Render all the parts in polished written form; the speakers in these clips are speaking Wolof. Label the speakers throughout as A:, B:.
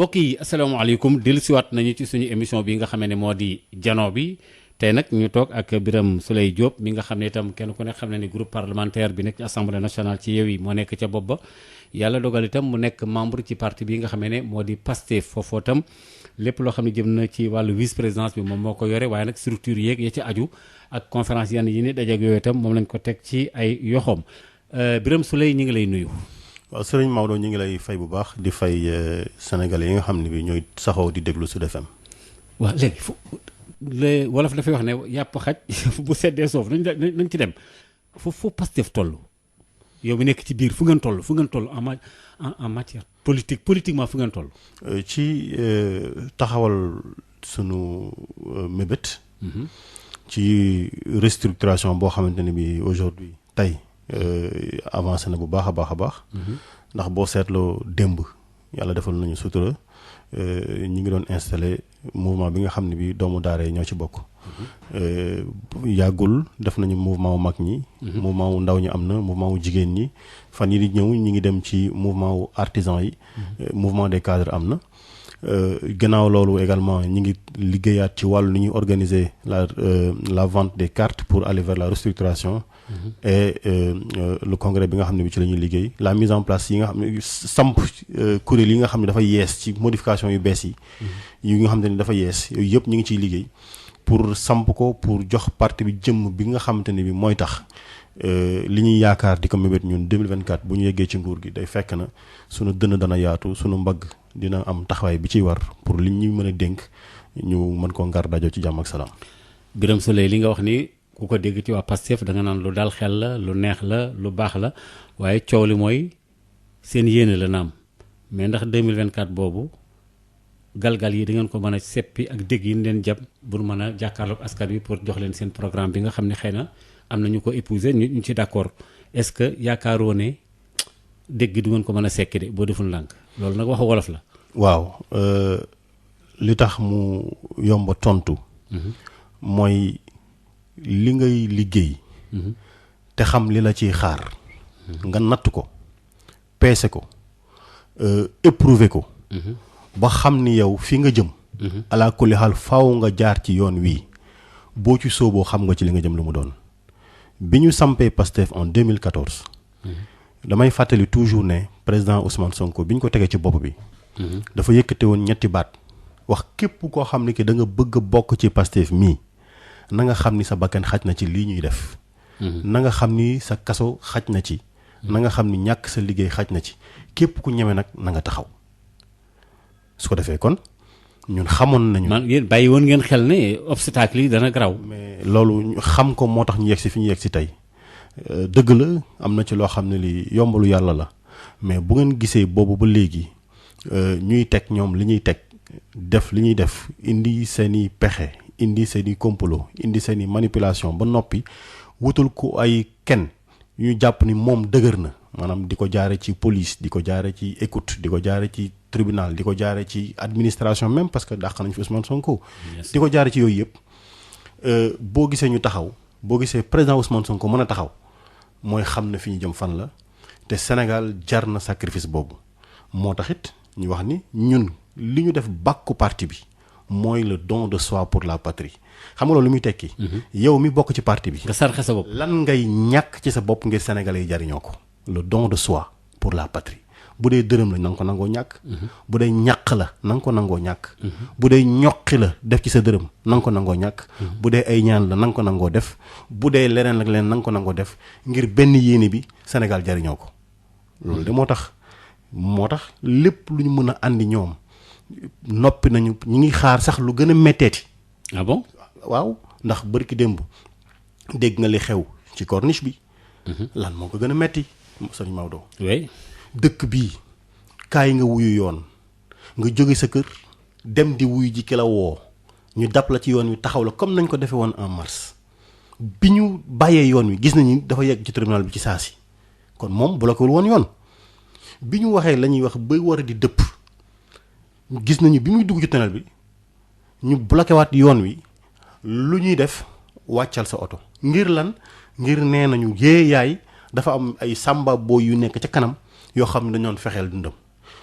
A: mbokk yi asalaamaaleykum dellusiwaat nañu ci suñu émission bi nga xam ne moo di jano bi tey nag ñu toog ak Birame Souleye Diop mi nga xam ne itam kenn ku ne xam ne ni groupe parlementaire bi nekk ci assemblée nationale ci Yewwi moo nekk ca bopp ba yàlla dogal itam mu nekk membre ci parti bi nga xam ne moo di Pastef foofoo itam lépp loo xam ne jëm na ci wàllu vice présidence bi moom moo ko yore waaye nag structure yeeg ya ci aju ak conférence yenn yi ni dajeeg yooyu itam moom lañ ko teg ci ay yoxoom Birame Souleye ñu ngi lay nuyu.
B: waaw sëriñ Maodo ñu ngi lay fay bu baax di fay sénégalais yi nga xam ne bi ñooy saxoo di déglu Sud FM.
A: waaw léegi wolof dafay wax ne yàpp xaj bu seddee soof nañ ci dem fu Pastef toll yow mi nekk ci biir fu ngeen toll en matière politiquement fu ngeen toll.
B: ci taxawal sunu mébét. ci restructuration boo xamante ne bi aujourd'hui tey. avancé na bu baax a baax ndax boo seetloo démb yàlla defal nañu sutura ñi ngi doon installé mouvement bi nga xam ne bi doomu daara yi ñoo ci bokk. yàggul def nañu mouvement wu mag ñi. mouvement wu ndaw ñi am na mouvement wu jigéen ñi fan yi di ñëw ñi ngi dem ci mouvement wu artisan yi. mouvement des cadres am na. gannaaw loolu également ñi ngi liggéeyaat ci wàllu ni ñuy organiser la vente des cartes pour aller vers la restructuration. Et le congrès bi nga xam ne bi ci la ñuy liggéey la mise en place yi nga xam ne samp kuréel yi nga xam ne dafa yees ci modification yu bees yi. yi nga xam ne dafa yees yooyu yëpp ñu ngi ciy liggéey pour samp ko pour jox parti bi jëmm bi nga xamante ne bi mooy tax li ñuy yaakaar di ko mébét ñun 2024 bu ñu yeggee ci nguur gi day fekk na sunu dënn dana yaatu sunu mbagg dina am taxawaay bi ciy war pour li ñuy mën a dénk ñu mën koo ngar dajo ci jàmm ak salaam.
A: Birame Souleye li nga wax ni ku ko dégg ci waa Pastef da nga naan lu dal xel la lu neex la lu baax la waaye coow li mooy seen yéene la naam mais ndax 2024 boobu galgal yi da ngeen ko mën a seppi ak dégg yi leen jàpp pour mën a jàkkaarloog askan wi pour jox leen seen programme bi nga xam ne xëy na am na ñu ko épouser ñu ci d'accord est-ce que yaakaaroo ne dégg du ngeen ko mën a sekki de boo deful ndànk loolu nag waxu wolof la.
B: waaw li tax mu yomba tontu. mooy li ngay liggéey. te xam li la ciy xaar. nga natt ko peese ko éprouver ko. ba xam ni yow fi nga jëm. ala kulli xaal faaw nga jaar ci yoon wii boo ci sooboo xam nga ci li nga jëm lu mu doon. bi ñu sampee Pastef en 2014. damay fàttali toujours ne président Ousmane Sonko bi ñu ko tegee ci bopp bi. dafa yëkkate woon ñetti baat wax képp koo xam ne ki da nga bëgg a bokk ci Pastef mii na nga xam ni sa bakkan xaj na ci lii ñuy def. na nga xam ni sa kaso xaj na ci. na nga xam ni ñàkk sa liggéey xaj na ci képp ku ñeme nag na nga taxaw su ko defee kon ñun xamoon nañu.
A: man yéen bàyyi woon ngeen xel ne obstacle yi dana garaw.
B: mais loolu xam ko moo tax ñu yegg si fi ñu yegg si tey dëgg la am na ci loo xam ne li yombalu yàlla la mais bu ngeen gisee boobu ba léegi ñuy teg ñoom li ñuy teg def li ñuy def indi seeni pexe indi seeni complot indi seeni manipulation ba noppi wutul ko ay kenn ñu jàpp ni moom dëgër na maanaam di ko jaare ci police di ko jaare ci écoute di ko jaare ci tribunal di ko jaare ci administration même parce que dàq nañ fi Ousmane Sonko. di ko jaare ci yooyu yëpp boo gisee ñu taxaw boo gisee président Ousmane Sonko mën a taxaw mooy xam na fi ñu jëm fan la te Sénégal jar na sacrifice boobu moo taxit ñu wax ni ñun li ñu def bàkku parti bi mooy le don de soi pour la patrie xam nga loolu lu muy tekki. yow mi bokk ci parti bi.
A: nga sarxe sa bopp
B: lan ngay ñàkk ci sa bopp ngir sénégalais yi jariñoo ko. le don de soi pour la patrie bu dee dërëm la na nga ko nangoo ñàkk. bu dee ñàq la na nga ko nangoo ñàkk. bu dee ñoqi la def ci sa dërëm na nga ko nangoo ñàkk. bu dee ay ñaan la na nga ko nangoo def bu dee leneen ak leneen na nga ko nangoo def ngir benn yéene bi Sénégal jariñoo ko loolu de moo tax lépp lu ñu mën a andi ñoom noppi nañu ñi ngi xaar sax lu gën a métteeti.
A: ah bon
B: waaw ndax bërki démb dégg nga li xew ci corniche bi. lan moo ko gën a metti sëñ Maodo.
A: oui
B: dëkk bii kaay nga wuyu yoon nga jóge sa kër dem di wuyu ji ki la woo ñu dab la ci yoon wi taxaw la comme nañ ko defee woon en mars bi ñu bàyyee yoon wi gis nañu dafa yegg ci tribunal bi ci saa si kon moom bloqué wul woon yoon bi ñu waxee la ñuy wax ba war a di dëpp gis nañu bi muy dugg ci tunnel bi ñu bloqué waat yoon wi lu ñuy def wàccal sa oto ngir lan ngir nee nañu yee yaay dafa am ay sàmba booy yu nekk ca kanam yoo xam ne dañu doon fexeel dundam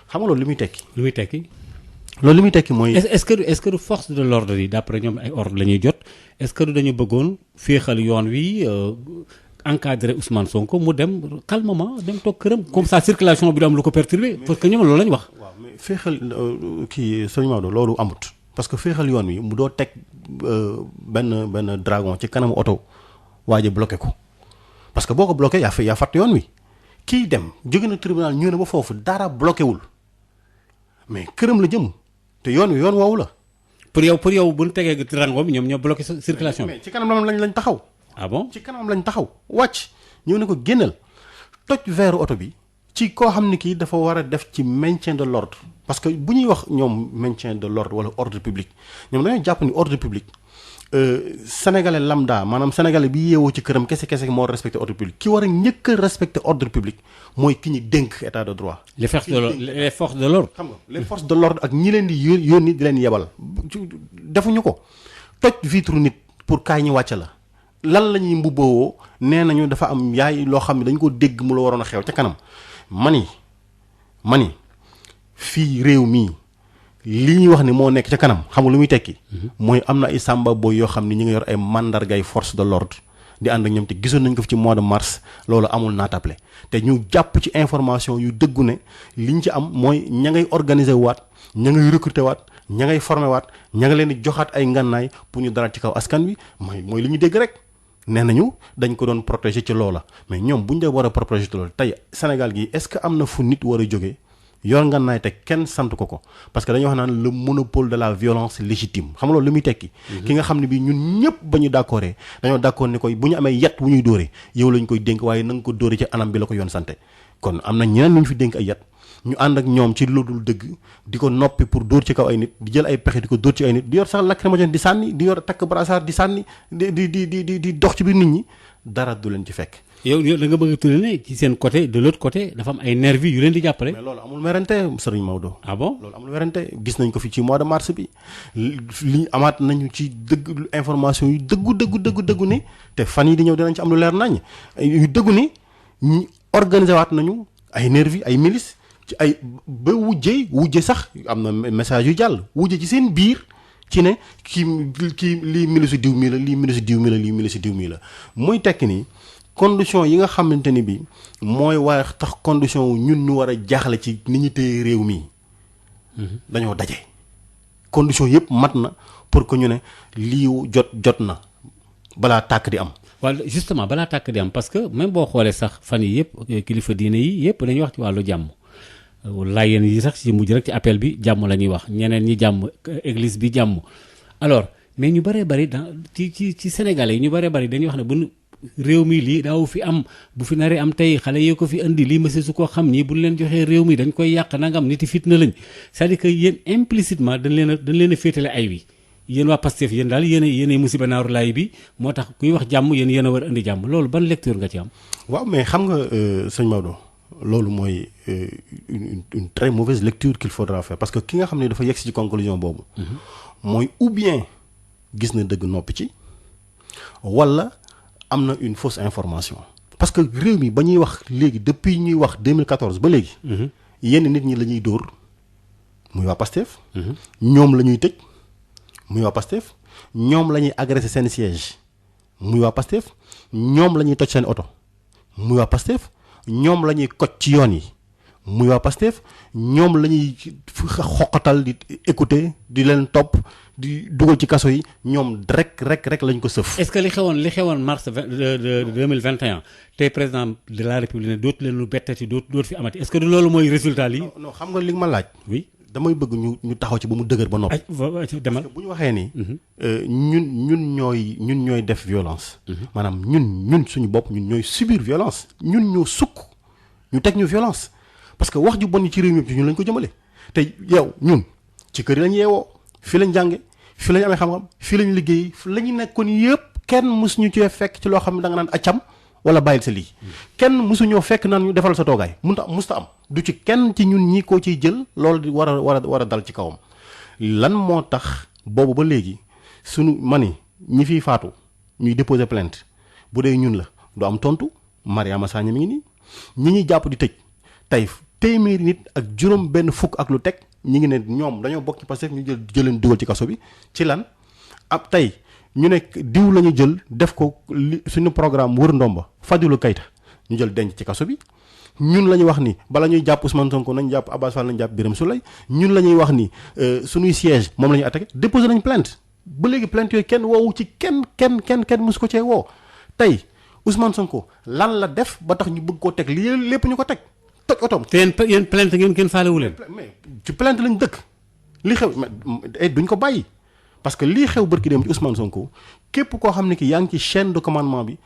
B: xam nga loolu li muy tekki.
A: lu muy tekki.
B: loolu li muy tekki mooy.
A: est-ce que du force de l'ordre yi d'après ñoom ay ordre la ñuy jot est-ce que du dañu bëggoon féexal yoon wi encadrer Ousmane Sonko mu dem calmement dem toog këram comme ça circulation bi du am lu ko perturber parce que ñoom loolu la ñu wax.
B: waaw mais féexal kii sëñ Maodo loolu amut parce que féexal yoon wi mu doo teg benn dragon ci kanamu oto waaje bloqué ko parce que boo ko bloqué yaa fàtt yoon wi kii dem jóge na tribunal ñëw na ba foofu dara bloqué wul mais këram la jëm te yoon wi yoon woowu la.
A: pour yow bu ñu tegee dragon bi ñoom ñoo bloqué circulation bi.
B: mais ci kanam lañ taxaw.
A: ah bon
B: ci kanam lañ taxaw wàcc ñëw ne ko génnal toj veeru oto bi ci koo xam ne kii dafa war a def ci maintien de l'ordre parce que bu ñuy wax ñoom maintien de l'ordre wala ordre public ñoom dañoo jàpp ni ordre public sénégalais lambda maanaam sénégalais bi yeewoo ci këram kese moo respecté ordre public ki war a njëkk a respecté ordre public mooy ki ñu dénk état de droit.
A: les forces de l'ordre
B: xam nga les forces de l'ordre ak ñi leen di yónni di leen yebal defuñu ko toj vitre nit pour kaay ñi wàcce la. lan la ñuy mbubboo nee nañu dafa am yaay loo xam ne dañu ko dégg mu la waroon a xew ca kanam mani fii réew mii li ñuy wax ni moo nekk ca kanam xam nga lu muy tekki. mooy am na ay sàmba boy yoo xam ne ñi nga yor ay mandargay force de l'ordre di ànd ak ñoom te gisoon nañ ko fi ci mois de mars loolu amul naatable te ñu jàpp ci information yu dëggu ne liñ ci am mooy ña ngay organiser waat ña ngay recruter waat ña ngay former waat ña nga leen di joxaat ay ngànnaay pour ñu dara ci kaw askan wi mooy li ñu dégg rek. nee nañu dañ ko doon protéger ci loola mais ñoom bu ñu dee war a protéger ci loola tey Sénégal gi est-ce que am na fu nit war a jógee yor nga naay te kenn sant ko parce que dañuy wax naan le monopole de la violence légitime xam nga loolu li muy tekki. ki nga xam ne bii ñun ñëpp ba ñu d'accordé dañoo d'accord ni koy bu ñu amee yat wu ñuy dóoree yow lañ koy dénk waaye na nga ko dóoree ci anam bi la ko yoon sante kon am na ñeneen ñu fi dénk ay yat ñu ànd ak ñoom ci lu dul dëgg di ko noppi pour dóor ci kaw ay nit di jël ay pexe di ko dóor ci ay nit di yor sax lacrymogène di sànni di yor takk brassard di sànni di dox ci biir nit ñi dara du leen ci fekk.
A: yow da nga bëgg a tudd ne ci seen côté de l'autre côté dafa am ay nervis yu leen di jàppale.
B: mais loolu amul werante Serigne Maodo.
A: ah bon
B: loolu amul werante gis nañ ko fi ci mois de mars bi li amaat nañu ci dëgg information yu dëggu ni te fan yi di ñëw dinañ ci am lu leer nañ yu dëggu ni ñi organiser waat nañu ay nervis ay milices. ci ay ba wujje sax am na message yu jàll wujje ci seen biir ci ne kii lii milisu diw mii la lii milisu diw mii la lii milisu diw mii la muy tekki ni condition yi nga xamante ni bi mooy waaye tax condition ñun ñu war a jaaxle ci ni ñu téye réew mii dañoo daje condition yëpp mat na pour que ñu ne lii jot na balaa tàkk di am.
A: waaw justement balaa tàkk di am parce que même boo xoolee sax fan yi yëpp kilifa diine yi yëpp dañuy wax ci wàllu jàmm. laayeen yi sax ci mujj rek ci appel bi jàmm la ñuy wax ñeneen ñi jàmm église bi jàmm alors mais ñu bëree bëri ci Sénégalais yi ñu bëree bëri dañuy wax ne bu réew mi lii daaw fi am bu fi naree am tey xale yoo ko fi indi lii monsieur su ko xam ñii bu ñu leen joxee réew mi dañ koy yàq nangam nit yi fitna lañ c'est-à-dire que yéen implicitement dañ leen a féetale ay wi yéen waa Pastef yéen daal yéen musiba naaru laay bi moo tax kuy wax jàmm yéen a war a indi jàmm loolu ban lecture nga ci am.
B: waaw mais xam nga sëñ Maodo. loolu mooy une très mauvaise lecture qu'il faudra faire parce que ki nga xam ne dafa yegg ci conclusion boobu mooy ou bien gis na dëgg noppi ci wala am na une fausse information parce que réew mi ba ñuy wax léegi depuis ñuy wax 2014 ba léegi yenn nit ñi la ñuy dóor muy waa Pastef ñoom la ñuy tëj muy waa Pastef ñoom la ñuy agressé seen siège muy waa Pastef ñoom la ñuy toj seen oto muy waa Pastef ñoom la ñuy koj ci yoon yi muy waa Pastef ñoom la ñuy xoqatal di écouter di leen topp di dugal ci kaso yi ñoom rek lañ ko sëf.
A: est-ce que li xewoon mars 2021 tey président de la république ne dootu leen lu bettati dootu fi amati est-ce que loolu mooy résultat lii.
B: non xam nga li nga ma laaj.
A: oui
B: damay bëgg ñu taxaw ci ba mu dëgër ba noppi.
A: demal
B: parce que bu ñu waxee ni. ñun ñooy def violence. maanaam ñun suñu bopp ñun ñooy subir violence. ñun ñoo sukk ñu teg ñu violence parce que wax ju bon ci réew mi ñun lañ ko jëmale te yow ñun ci kër yi lañ yeewoo fii lañ jànge fii lañ amee xam-xam fii lañ liggéey la ñu nekkoon yëpp kenn mësuñu cee fekk ci loo xam ne da nga naan accam wala bàyyil sa lii kenn mësuñoo fekk naan ñu defal sa toogaay musta am du ci kenn ci ñun ñi koo ciy jël loolu di war a dal ci kawam lan moo tax boobu ba léegi suñu mani ñi fiy faatu ñuy déposer plainte bu dee ñun la du am tontu Mariama Sagna mi ngi nii ñi ñuy jàpp di tëj tey téeméeri nit ak juróom benn fukk ak lu teg ñi ngi ne ñoom dañoo bokk ci Pastef ñu jël leen dugal ci kaso bi ci lan ab tey ñu ne diw la ñu jël def ko suñu programme wër ndomba Fadilou Keita ñu jël denc ci kaso bi ñun la ñuy wax ni bala ñuy jàpp Ousmane Sonko nañ jàpp Abass Fall nañ jàpp Birame Souleye ñun la ñuy wax ni suñuy siège moom la ñuy attaqué déposé nañ plainte ba léegi plainte yooyu kenn woowu ci kenn mosu ko cee woo tey Ousmane Sonko lan la def ba tax ñu bëgg koo teg lii lépp ñu ko teg toj otoom. te
A: yéen plainte ngeen kenn faalewu leen.
B: mais ci plainte lañ dëkk li xew duñ ko bàyyi parce que lii xew bërki dem ci Ousmane Sonko képp koo xam ne ki yaa ngi ci chaîne de commandement bi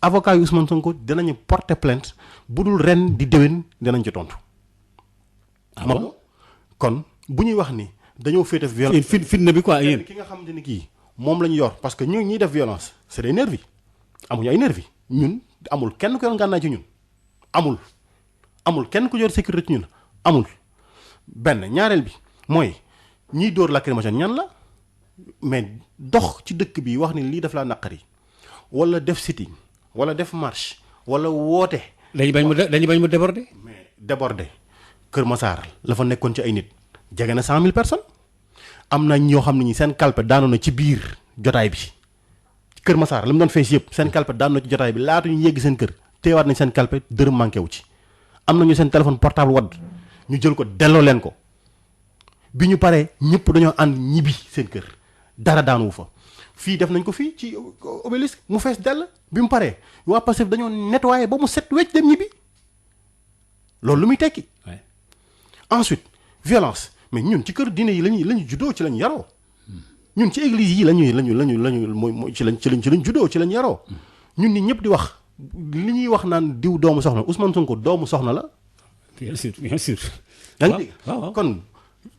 B: avocat yu Ousmane Sonko dinañu porter plainte bu dul ren di déwén dinañ ci tontu.
A: ah bon
B: kon bu ñuy wax ni dañoo féete violence.
A: fitna bi quoi yéen.
B: ki nga xamante ni kii moom la ñu yor parce que ñuy def violence c'est des nervis amuñu ay nervis ñun amul kenn ku yor ngànnaay ci ñun amul kenn ku yor sécurité ci ñun amul benn ñaareel bi mooy ñiy dóor lacrymogène ñan la mais dox ci dëkk bi wax ni lii daf laa naqari wala def sitting wala def marche wala woote.
A: dañu bañ mu déborder.
B: mais déborder Kër Massar la fa nekkoon ci ay nit jege na 100 000 personnes am na ñoo xam ne ñi seen kalpe daanu na ci biir jotaay bi Kër Massar la mu doon fees yëpp seen kalpe daanu na ci jotaay bi laatu ñu yegg seen kër teewaat nañ seen kalpe dërëm manqué wu ci. am nañu seen téléphone portable wadd ñu jël ko delloo leen ko bi ñu paree ñëpp dañoo ànd ñibbi seen kër dara daanuwu fa fii def nañ ko fii ci obélisque mu fees dell bi mu paree waa Pastef dañoo nettoyé ba mu set wecc dem ñibbi loolu lu muy tekki. ensuite violence mais ñun ci kër diine yi lañu juddoo ci lañ yaroo ñun ci église yi lañu mooy ci lañ juddoo ci lañ yaroo ñun nit ñëpp di wax li ñuy wax naan diw doomu soxna Ousmane Sonko doomu soxna la.
A: bien sûr bien sûr.
B: yaa ngi dégg kon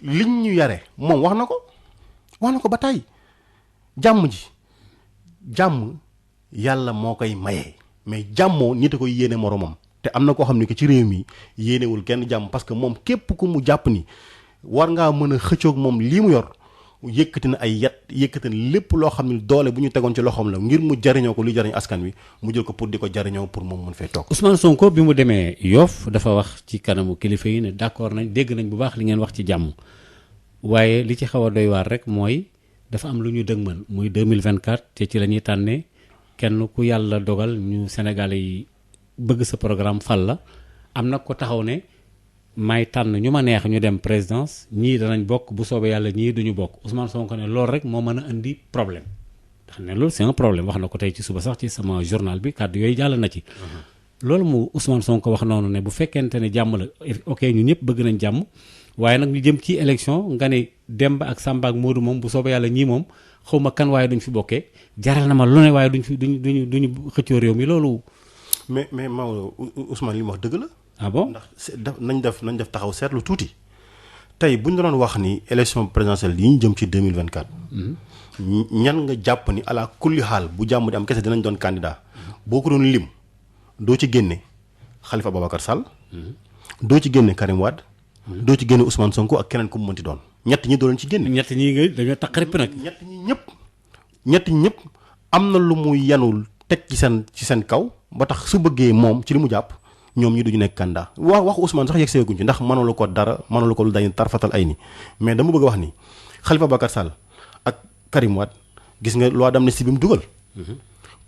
B: liñ ñu yare moom wax na ko ba tey jàmm yàlla moo koy maye mais jàmmoo nit a koy yéene moromam te am na koo xam ne que ci réew mi yéenewul kenn jàmm parce que moom képp ku mu jàpp ni war ngaa mën a xëccoog moom lii mu yor yëkkati na ay yat yëkkati na lépp loo xam ne doole bu ñu tegoon ci loxoom la ngir mu jariñoo ko luy jariñ askan wi mu jël ko pour di ko jariñoo pour moom mën fee toog.
A: Ousmane Sonko bi mu demee Yoff dafa wax ci kanamu kilifa yi ne d'accord nañ dégg nañ bu baax li ngeen wax ci jàmm waaye li ci xaw a doy waar rek mooy dafa am lu ñu dëgmal muy 2024 te ci la ñuy tànnee kenn ku yàlla dogal ñu Sénégalais yi bëgg sa programme fal la am na ko taxaw ne may tànn ñu ma neex ñu dem présidence ñii danañ bokk bu soobee yàlla ñii duñu bokk Ousmane Sonko ne loolu rek moo mën a indi problème ndax ne loolu c'est un problème wax na ko tey ci suba sax ci sama journal bi kàddu yooyu jàll na ci. loolu mu Ousmane Sonko wax noonu ne bu fekkente ne jàmm la ok ñu ñëpp bëgg nañ jàmm waaye nag ñu jëm ci élection nga ne Demba ak Samba ak Modou moom bu soobee yàlla ñii moom xaw ma kan waaye duñ fi bokkee jaral na ma lu ne waaye duñu xëccoo réew mi loolu.
B: mais Maodo Ousmane li mu wax dëgg la.
A: ah bon
B: ndax nañ def taxaw seetlu tuuti tey bu ñu doon wax ni élection présidentielle yi ñu jëm ci 2024. ñan nga jàpp ni ala kulli xaal bu jàmm di am kese dinañ doon candidat boo ko doon lim doo ci génne Khalifa Babacar Sall. doo ci génne Karim Wade. doo ci génne Ousmane Sonko ak keneen ku mu mënti doon ñett ñi doo leen ci génne.
A: ñett ñi nga dañoo taqarip nag.
B: ñett ñi ñëpp am na lu muy yanul teg ci seen kaw ba tax su bëggee moom ci li mu jàpp. ñoom ñi duñu nekk candidat wax Ousmane sax yegg seeguñ ci ndax mënalu ko dara mënalu ko lu dañ tarfatal ay ni mais dama bëgg a wax ni Khalifa Babacar Sall ak Karim Wade gis nga loi d'amnistie bi mu dugal.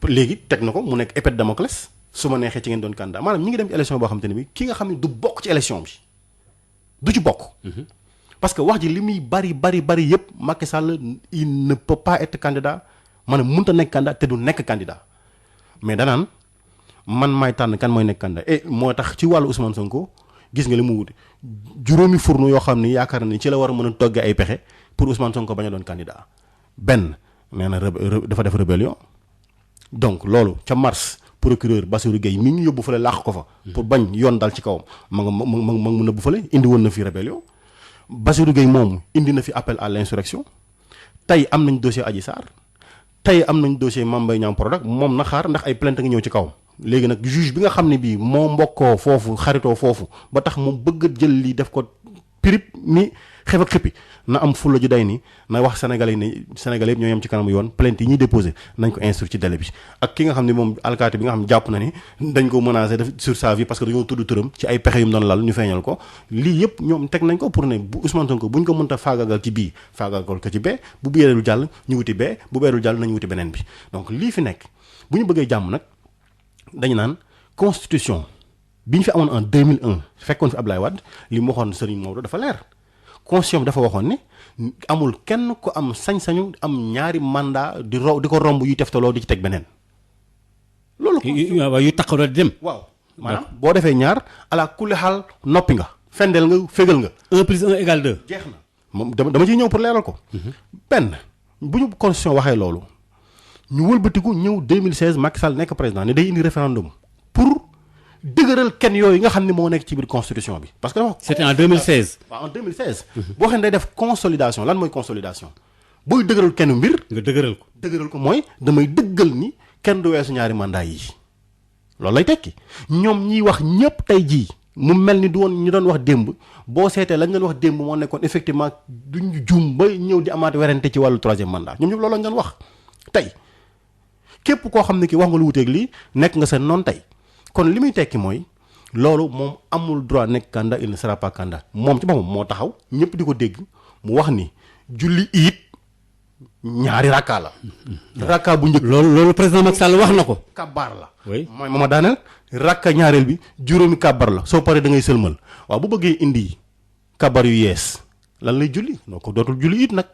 B: léegi teg na ko mu nekk épée de Damoclès su ma neexee ci ngeen doon candidat maanaam ñi ngi dem ci élection boo xam te ne bi ki nga xam ne du bokk ci élection bi du ci bokk. parce que wax ji li muy bari yëpp Macky Sall il ne peut pas être candidat maanaam mënut a nekk candidat te du nekk candidat mais danaan. man maay tànn kan mooy nekk candidat moo tax ci wàllu Ousmane Sonko gis nga li mu wuti juróomi fourneau yoo xam ni yaakaar na ni ci la war a mën a toggee ay pexe pour Ousmane Sonko bañ a doon candidat benn nee na dafa def rébellion donc loolu ca mars procureur Bassirou Gueye mi ñu yóbbu fële làq ko fa. pour bañ yoon dal ci kawam ma nga nëbbu fële indi woon na fi rébellion Bassirou Gueye moomu indi na fi appel à l'insurrection tey am nañ dossier Adji Sarr tey am nañ dossier Mame Mbaye Niang Prodac moom na xaar ndax ay plainte nga ñëw ci kawam. léegi nag juge bi nga xam ne bii moo mbokkoo foofu xaritoo foofu ba tax mu bëgg a jël lii def ko pirip ni xef ak xippi na am fulla ju day ni na wax sénégalais yi ne sénégalais yëpp ñoo yem ci kanamu yoon plainte yi ñuy déposé nañ ko instruire ci délai bi ak ki nga xam ne moom alkaati bi nga xam ne jàpp na ni dañ ko menacé def sur sa vie parce que dañoo tudd turam ci ay pexe yu mu doon lal ñu feeñal ko lii yëpp ñoom teg nañ ko pour ne bu Ousmane Sonko buñ ko mënta faagagal ci bii faagagal ko ci bee bu biyeedul jàll ñu wuti bee bu beedul jàll nañu wuti beneen bi donc lii fi nekk bu ñu bëggee jàmm nag dañu naan constitution bi ñu fi amoon en 2001 fekkoon fi Abdoulaye Wade li mu waxoon Serigne Maodo dafa leer constitution bi dafa waxoon ne amul kenn ko am sañ-sañu am ñaari mandat di ko romb yuy teftaloo di ci teg beneen. loolu
A: yu taxawal di dem.
B: waaw maanaam boo defee ñaar ala kulli xaal noppi nga. fendel nga fégal nga.
A: 1 plus 1 égale 2.
B: jeex na moom dama ciy ñëw pour leeral ko. benn bu ñu constitution waxee loolu ñu wëlbatiku ñëw 2016 Macky Sall nekk président ne day indi référendum pour. dëgëral kenn yooyu nga xam ne moo nekk ci biir constitution bi parce que dafa
A: c'était en 2016.
B: waaw en 2016. boo xam ne day def consolidation lan mooy consolidation booy dëgëral kenn mbir.
A: nga dëgëral ko.
B: dëgëral ko mooy damay dëggal ni kenn du weesu ñaari mandat yi loolu lay tekki ñoom ñiy wax ñëpp tey jii mu mel ni du woon ñu doon wax démb boo seetee lañ doon wax démb moo nekkoon effectivement duñ juum ba ñëw di amaat werante ci wàllu troisième mandat ñoom ñëpp loolu lañ doon wax tey képp koo xam ne ki wax nga lu wuteeg lii nekk nga seen noonu tey. kon li muy tekki mooy loolu moom amul droit nekk candidat il ne sera pas candidat moom ci boppam moo taxaw ñëpp di ko dégg mu wax ni julli iit ñaari rakka la. rakka bu njëkk.
A: loolu président Macky Sall wax na ko.
B: kabaar la.
A: oui
B: mooy ma daaneel rakka ñaareel bi juróomi kabar la soo paree da ngay sëlmal waaw bu bëggee indi kabar yu yees lan lay julli noo ko dootul julli iit nag.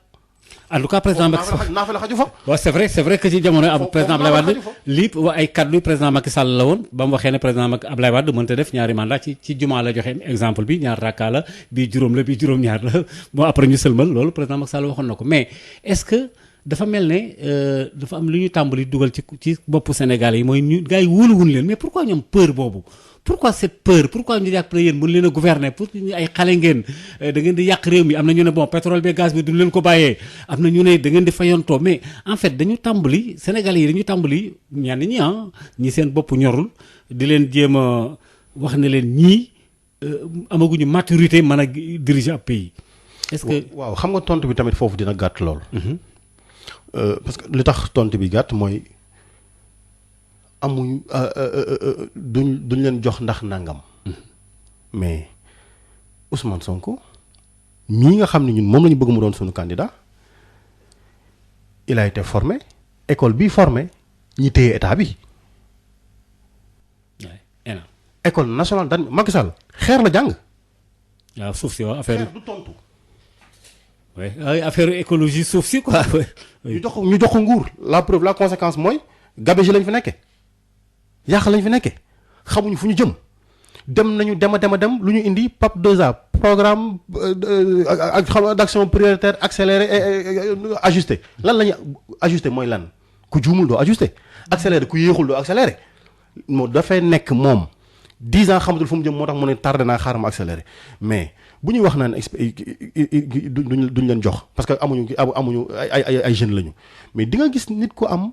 A: en tout cas président Macky Sall
B: naa fa la xaju fa.
A: waaw c'est vrai que ci jamono am président Ablaye Wade lii ay kaddu président Macky Sall la woon ba mu waxee ne président Ablaye Wade mënta def ñaari mandat ci jumaa la joxe exemple bi ñaar rakka la bii juróom la bii juróom-ñaar la bon après ñu sëlmal loolu président Macky Sall waxoon na ko mais est-ce que dafa mel ne dafa am lu ñu tàmbali dugal ci boppu Sénégal yi mooy ñu gars yi wóoluwuñ leen mais pourquoi ñoom peur boobu. pourquoi cette peur pourquoi ñu jàpp ne yéen mën leen a gouverner pour ñu ay xale ngeen da ngeen di yàq réew mi am na ñu ne bon pétrole bi gaz bi duñ leen ko bàyyee am na ñu ne da ngeen di fayontoo mais en fait dañu tàmbali Sénégalais yi dañu tàmbali ñenn ñi seen bopp ñorul di leen jéem a wax ne leen ñii amaguñu maturité mën a diriger ab pays. est-ce que
B: waaw xam nga tontu bi tamit foofu dina gàtt lool. parce que li tax tontu bi gàtt mooy. amuñ duñ leen jox ndax nangam mais Ousmane Sonko mii nga xam ne ñun moom la ñu bëgg mu doon suñu candidat il a été formé école bii formé ñi téye état bi. école nationale dan Macky Sall xeer la jàng.
A: waaw suuf si waaw affaire
B: xeer du tontu.
A: oui affaire écologie suuf si quoi.
B: ñu jox ko nguur la preuve la conséquence mooy gabegie lañ fi nekkee. yàq lañ fi nekkee xamuñu fu ñu jëm dem nañu dem lu ñu indi PAP 2A programme d'action prioritaire accéléré ajusté lan la ñuy ajusté mooy lan ku juumul doo ajusté accéléré ku yéexul doo accéléré moo dafay nekk moom 10 ans xamatul fu mu jëm moo tax mu ne tardé naa xaaral ma accéléré mais bu ñuy wax naan duñ leen jox parce que amuñu ay jeunes lañu mais di nga gis nit ku am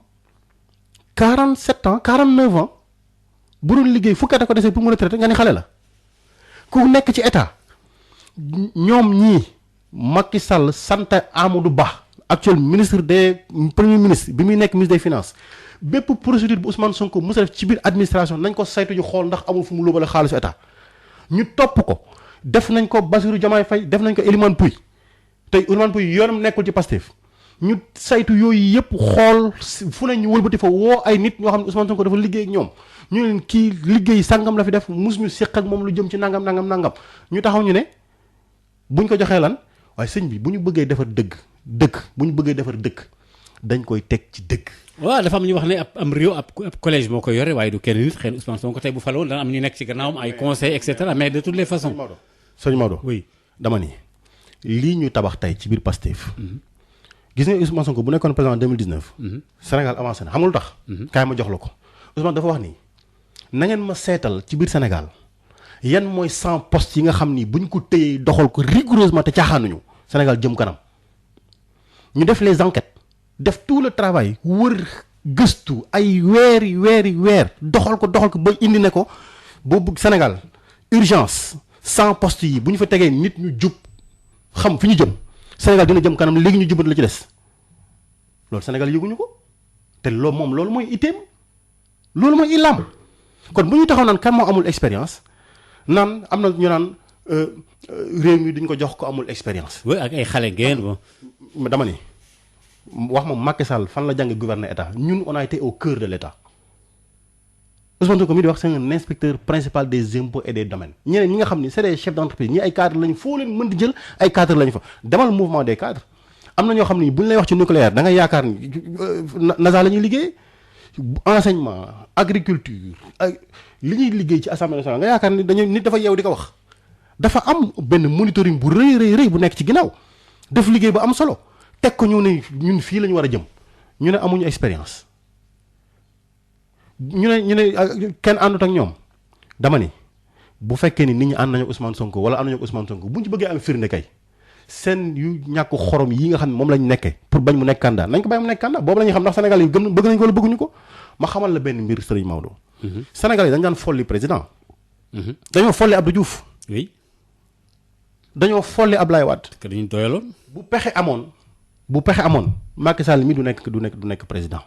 B: 47 ans 49 ans. bu doon liggéey fukki at a ko desee pour mu retraité nga ni xale la ku nekk ci état ñoom ñii Macky Sall sant Amadou Ba actuel ministre des premier ministre bi muy nekk ministre des finances bépp procédure bu Ousmane Sonko mos a def ci biir administration nañ ko saytu ñu xool ndax amul fu mu lóobale xaalisu état ñu topp ko def nañ ko Bassirou Diomaye Faye def nañ ko Elimane Pouye tey Elimane Pouye yoonam nekkul ci Pastef ñu saytu yooyu yëpp xool fu ne ñu wëlbati fa woo ay nit ñoo xam ne Ousmane Sonko dafa liggéey ak ñoom ñu leen kii liggéey sangam la fi def mus ñu séq ak moom lu jëm ci nangam ñu taxaw ñu ne buñ ko joxee lan waaye sëñ bi bu ñu bëggee defar bu ñu bëggee defar dëkk dañ koy teg ci dëgg.
A: waaw dafa am ñu wax ne am réew ab collège moo koy yore waaye du kenn nit xëy na Ousmane Sonko tey bu faloon dana am ñu nekk ci gannaawam ay conseils et cetera mais de toutes les façons.
B: sëñ Maodo
A: oui
B: dama ni lii ñu tabax tey ci biir Pastef. gis nga Ousmane Sonko bu nekkoon président en 2019. Sénégal avancé na xam nga lu tax. kaay ma jox la ko Ousmane dafa wax ni na ngeen ma seetal ci biir Sénégal yan mooy 100 postes yi nga xam ni buñ ko téyee doxal ko rigoureusement te caaxaanuñu Sénégal jëm kanam ñu def les enquêtes def tout le travail wër gëstu ay weer doxal ko ba indi ne ko boobu Sénégal urgence 100 postes yi bu ñu fa tegee nit ñu jub xam fi ñu jëm Sénégal dina jëm kanam léegi ñu jubbat la ci des loolu Sénégal yëguñu ko te loolu mooy itteem loolu mooy illaam kon bu ñu taxaw naan kan moo amul expérience naan am na ñu naan réew mi duñ ko jox ko amul expérience.
A: oui ak ay xale ngeen bon.
B: dama ni wax ma Macky Sall fan la jàng gouverner état ñun on a été au cœur de l' état Ousmane Sonko mi di wax c'est un inspecteur principal des impôts et des domaines ñeneen ñi nga xam ni c'est des chefs d' entreprise ñi ay cadres lañu foo leen mën di jël ay cadres lañu fa demal mouvement des cadres am na ñoo xam ni bu ñu lay wax ci nucléaire da nga yaakaar ni NASA la ñuy liggéey enseignement agriculture li ñuy liggéey ci assemblée nationale nga yaakaar ni dañu nit dafa yeew di ko wax dafa am benn monitoring bu rëy bu nekk ci ginnaaw def liggéey bu am solo teg ko ñu ne ñun fii la ñu war a jëm ñu ne amuñu expérience ñu ne kenn àndut ak ñoom dama ni bu fekkee ni nit ñi ànd nañu Ousmane Sonko wala ànd nañu Ousmane Sonko bu ñu ci bëggee am firnde kay seen yu ñàkk xorom yi nga xam ne moom lañ nekkee pour bañ mu nekk candidat nañ ko bàyyi mu nekk candidat boobu la ñuy xam ndax Sénégal yi bëgg nañ ko wala bëgguñu ko ma xamal la benn mbir Serigne Maodo. Sénégal yi dañ daan folli président. dañoo folli Abdou Diouf.
A: oui.
B: dañoo folli Ablaye Wade.
A: parce que dañu doyaloon.
B: bu pexe amoon Macky Sall mi du nekk président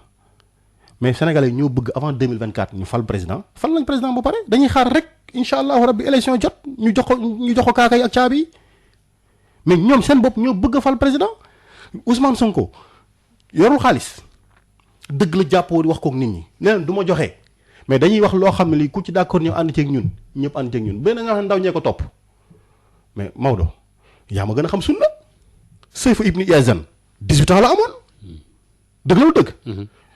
B: mais Sénégalais yi ñoo bëgg avant 2024 ñu fal président fal nañ président ba pare dañuy xaar rek incha allahu rabbi élection jot ñu jox ko kaaka yi ak caabi yi mais ñoom seen bopp ñoo bëgg a fal président Ousmane Sonko yorul xaalis dëgg la jàppoo di wax kook nit ñi nee du ma joxe mais dañuy wax loo xam ne lii ku ci d'accord ñëw ànd ceeg ñun ñëpp ànd ceeg ñun benn nga xam ne ndaw ñee ko topp mais Maodo yaa ma gën a xam sunna Seyfu Ibni Yazan 18 ans la amoon dëgg la lu dëgg.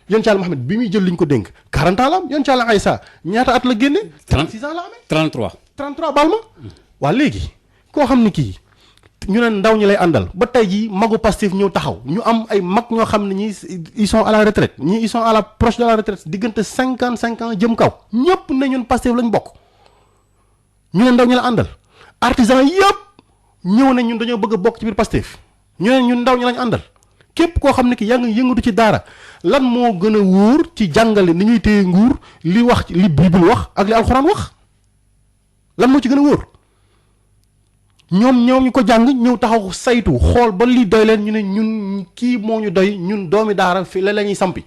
B: yoon Thial Mohamed bi muy jël li ñu ko dénk 40 ans la am yoon Thial Aïssa ñaata at la génne. 36 ans la amee. 33 baal ma. waa léegi koo xam ni kii ñu ne ndaw ñi lay àndal ba tey jii magu Pastef ñëw taxaw ñu am ay mag ñoo xam ne ñii ils sont à la retraite ñii ils sont à la proche de la retraite diggante 55 ans jëm kaw ñëpp ne ñun Pastef lañ bokk ñu ne ndaw ñi la àndal artisan yëpp ñëw ne ñun dañoo bëgg a bokk ci biir Pastef ñu ne ñun ndaw ñi lañ àndal. képp koo xam ne ki yaa ngi yëngatu ci daara lan moo gën a wóor ci jàngale ni ñuy téye nguur li wax li Bible wax ak li alxuraan wax lan moo ci gën a wóor ñoom ñu ko jàng ñëw taxaw saytu xool ba li doy leen ñu ne ñun kii moo ñu doy ñun doomi daara fi la ñuy sampi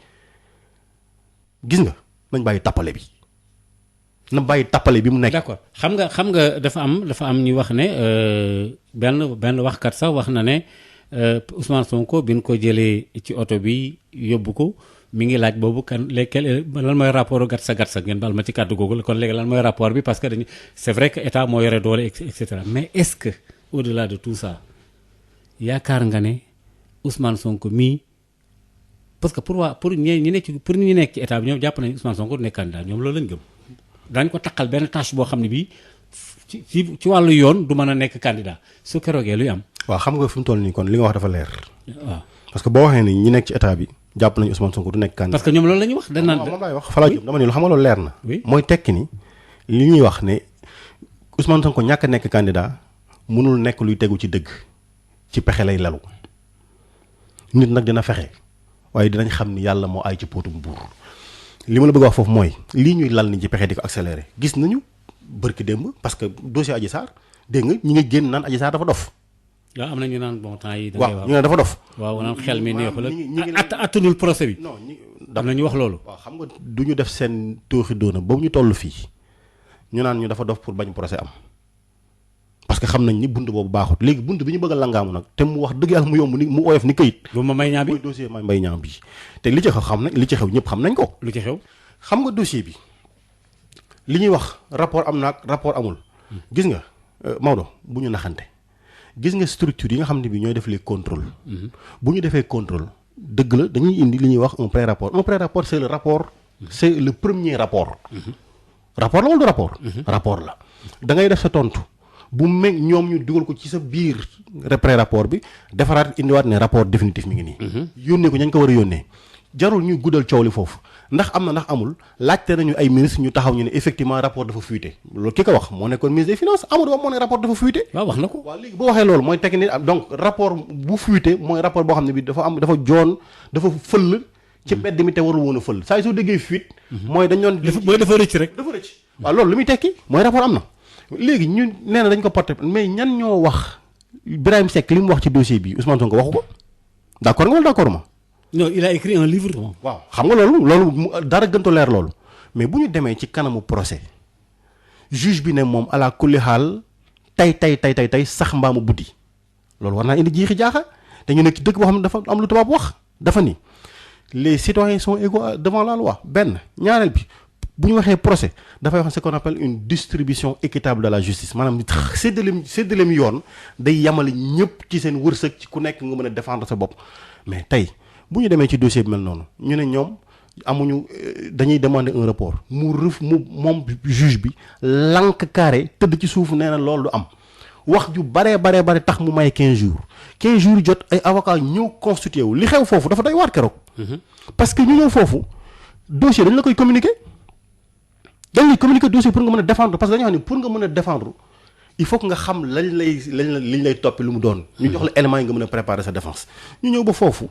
B: gis nga nañ bàyyi tappale bi na bàyyi tappale bi mu nekk.
A: d'accord xam nga dafa am ñu wax ne benn waxkat sax wax na ne. Ousmane Sonko bi ñu ko jëlee ci oto bi yóbbu ko mi ngi laaj boobu kan léegi lan mooy rapport gatsa ngeen baal ma ci kàddu googu kon léegi lan mooy rapport bi parce que dañu c'est vrai que état moo yore doole et cetera mais est-ce que au-delà de tout ça yaakaar nga ne Ousmane Sonko mii parce que pour ñi nekk ci état bi ñoom jàpp nañu Ousmane Sonko du nekk candidat ñoom loolu lañ gëm dañ ko takkal benn tâche boo xam ne bii ci wàllu yoon du mën a nekk candidat su keroogee luy am.
B: waaw xam nga fi mu toll nii kon li nga wax dafa leer.
A: waaw
B: parce que boo waxee ni ñi nekk ci état bi jàpp nañu Ousmane Sonko du nekk candidat.
A: parce que ñoom loolu la ñuy wax. dañ naan
B: moom laay wax fa laa jëm dama ne lu xam nga loolu leer na.
A: oui
B: mooy tekki ni li ñuy wax ne Ousmane Sonko ñàkk a nekk candidat mënul nekk luy tegu ci dëgg ci pexe lay lalu nit nag dina fexe waaye dinañ xam ni yàlla moo ay ci póotum buur li ma la bëgg wax foofu mooy lii ñuy lal ni ci pexe di ko accéléré gis nañu bërki démb parce que dossier Adji Sarr dégg nga ñi ngi génn naan Adji Sarr dafa dof.
A: waaw am na ñu naan bon temps yi.
B: waaw ñu ne dafa dof.
A: waaw naan xel mi neexul ak attanul procès bi.
B: non
A: am na ñu wax loolu.
B: waaw xam nga du ñu def seen tooxi doona ba ñu toll fii ñu naan ñu dafa dof pour bañ procès am parce que xam nañ ni bunt boobu baaxut léegi bunt bi ñu bëgg a langaamu nag te mu wax dëgg yàlla mu yomb ni mu oyof ni këyit.
A: bu ma may ñaa bi
B: mooy dossier ma mbay ñaa bi te li ci xew xam nañ li ci xew ñëpp xam nañ ko.
A: lu ci xew.
B: xam nga dossier bi li ñuy wax rapport am na ak rapport amul. gis nga Maodo bu ñu naxante. gis nga structure yi nga xam ne bi ñooy def les contrôles. bu ñu defee contrôle dëgg la dañuy indi li ñuy wax un pré-rapport c'est le rapport. c'est le premier rapport. rapport la wala du rapport. rapport la da ngay def sa tontu bu ñoom ñu dugal ko ci sa biir pré-rapport bi defaraat indiwaat ne rapport définitif mi ngi nii. yónnee ko ñañ ko war a yónnee jarul ñuy guddal coow li foofu ndax am na ndax amul laajte nañu ay ministre ñu taxaw ñu ne effectivement rapport dafa fuité loolu ki ko wax moo nekkoon ministre des finances Amadou Ba moo ne rapport dafa fuité.
A: waaw wax na ko.
B: waaw léegi boo waxee loolu mooy tekki ni donc rapport bu fuité mooy rapport boo xam ne bi dafa joon dafa fëll. ci mbedd mi te warul woon a fël saa yi soo déggee fuite. mooy dañ doon.
A: dafa rëcc rek.
B: dafa rëcc waaw loolu lu muy tekki mooy rapport am na léegi ñu nee na dañ ko porté mais ñan ñoo wax Birahim Seck li mu wax ci dossier bi Ousmane Sonko waxu ko d'accord nga wala d'accord ma.
A: non il a écrit un livre.
B: waaw xam nga loolu dara gënto leer loolu mais bu ñu demee ci kanamu procès juge bi ne moom ala kulli xaal tey sax mbaamu buddi loolu war naa indi jiixi jaaxa te ñu nekk ci dëkk boo xam ne dafa am lu tubaab wax dafa ni les citoyens sont égaux devant la loi benn ñaareel bi bu ñu waxee procès dafay wax ce qu'on appelle une distribution équitable de la justice maanaam séddaleem yoon day yamale ñëpp ci seen wërsëg ci ku nekk nga mën a défendre sa bopp mais tey bu ñu demee ci dossier bi mel noonu ñu ne ñoom amuñu dañuy demander un report moom juge bi lank carré tëdd ci suuf nee na loolu du am wax ju bare tax mu may 15 jours jot ay avocat ñëw constitué wu li xew foofu dafa doy waar keroog. parce que ñu ñëw foofu dossier dañ la koy communiquer dossier pour nga mën a défendre parce que dañoo xam ne pour nga mën a défendre il faut que nga xam liñ lay toppee lu mu doon. ñu jox la éléments yi nga mën a préparer sa défense. ñu ñëw ba foofu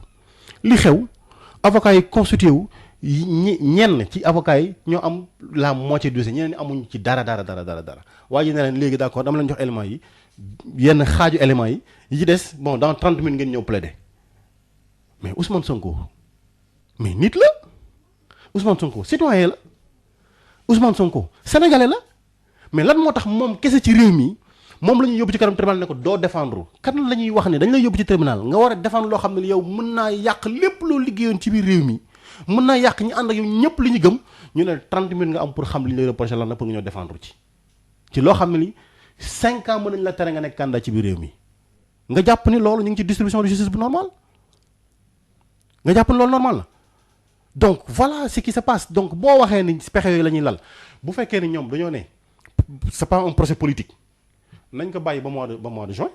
B: li xew avocat yi constitué wu ñenn ci avocat yi ñoo am la moitié du dossier ñeneen ñi amuñ ci dara waa ji ne leen léegi d'accord dama leen jox éléments yi yenn xaaju éléments yi ci des bon dans 30 minutes ngeen ñëw plaider mais Ousmane Sonko mais nit la Ousmane Sonko citoyen la Ousmane Sonko sénégalais la mais lan moo tax moom kese ci réew mi moom la ñuy yóbbu ci kanam tribunal ne ko doo défendre kan la ñuy wax ne dañ lay yóbbu ci tribunal nga war a défendre loo xam ne yow mën naa yàq lépp loo liggéeyoon ci biir réew mi mën naa yàq ñi ànd ak yow ñëpp li ñu gëm ñu ne 30 minutes nga am pour xam li ñu lay reproché lan la pour nga ñëw défendre ci loo xam ne ni 5 ans mën nañ la tere nga nekk candidat ci biir réew mi nga jàpp ni loolu ñu ngi ci distribution de justice bu normal nga jàpp ni loolu normal la donc voilà ce qui se passe donc boo waxee ni pexe yooyu la ñuy lal bu fekkee ni ñoom dañoo ne c'est pas un procès politique nañ ko bàyyi ba mois de juin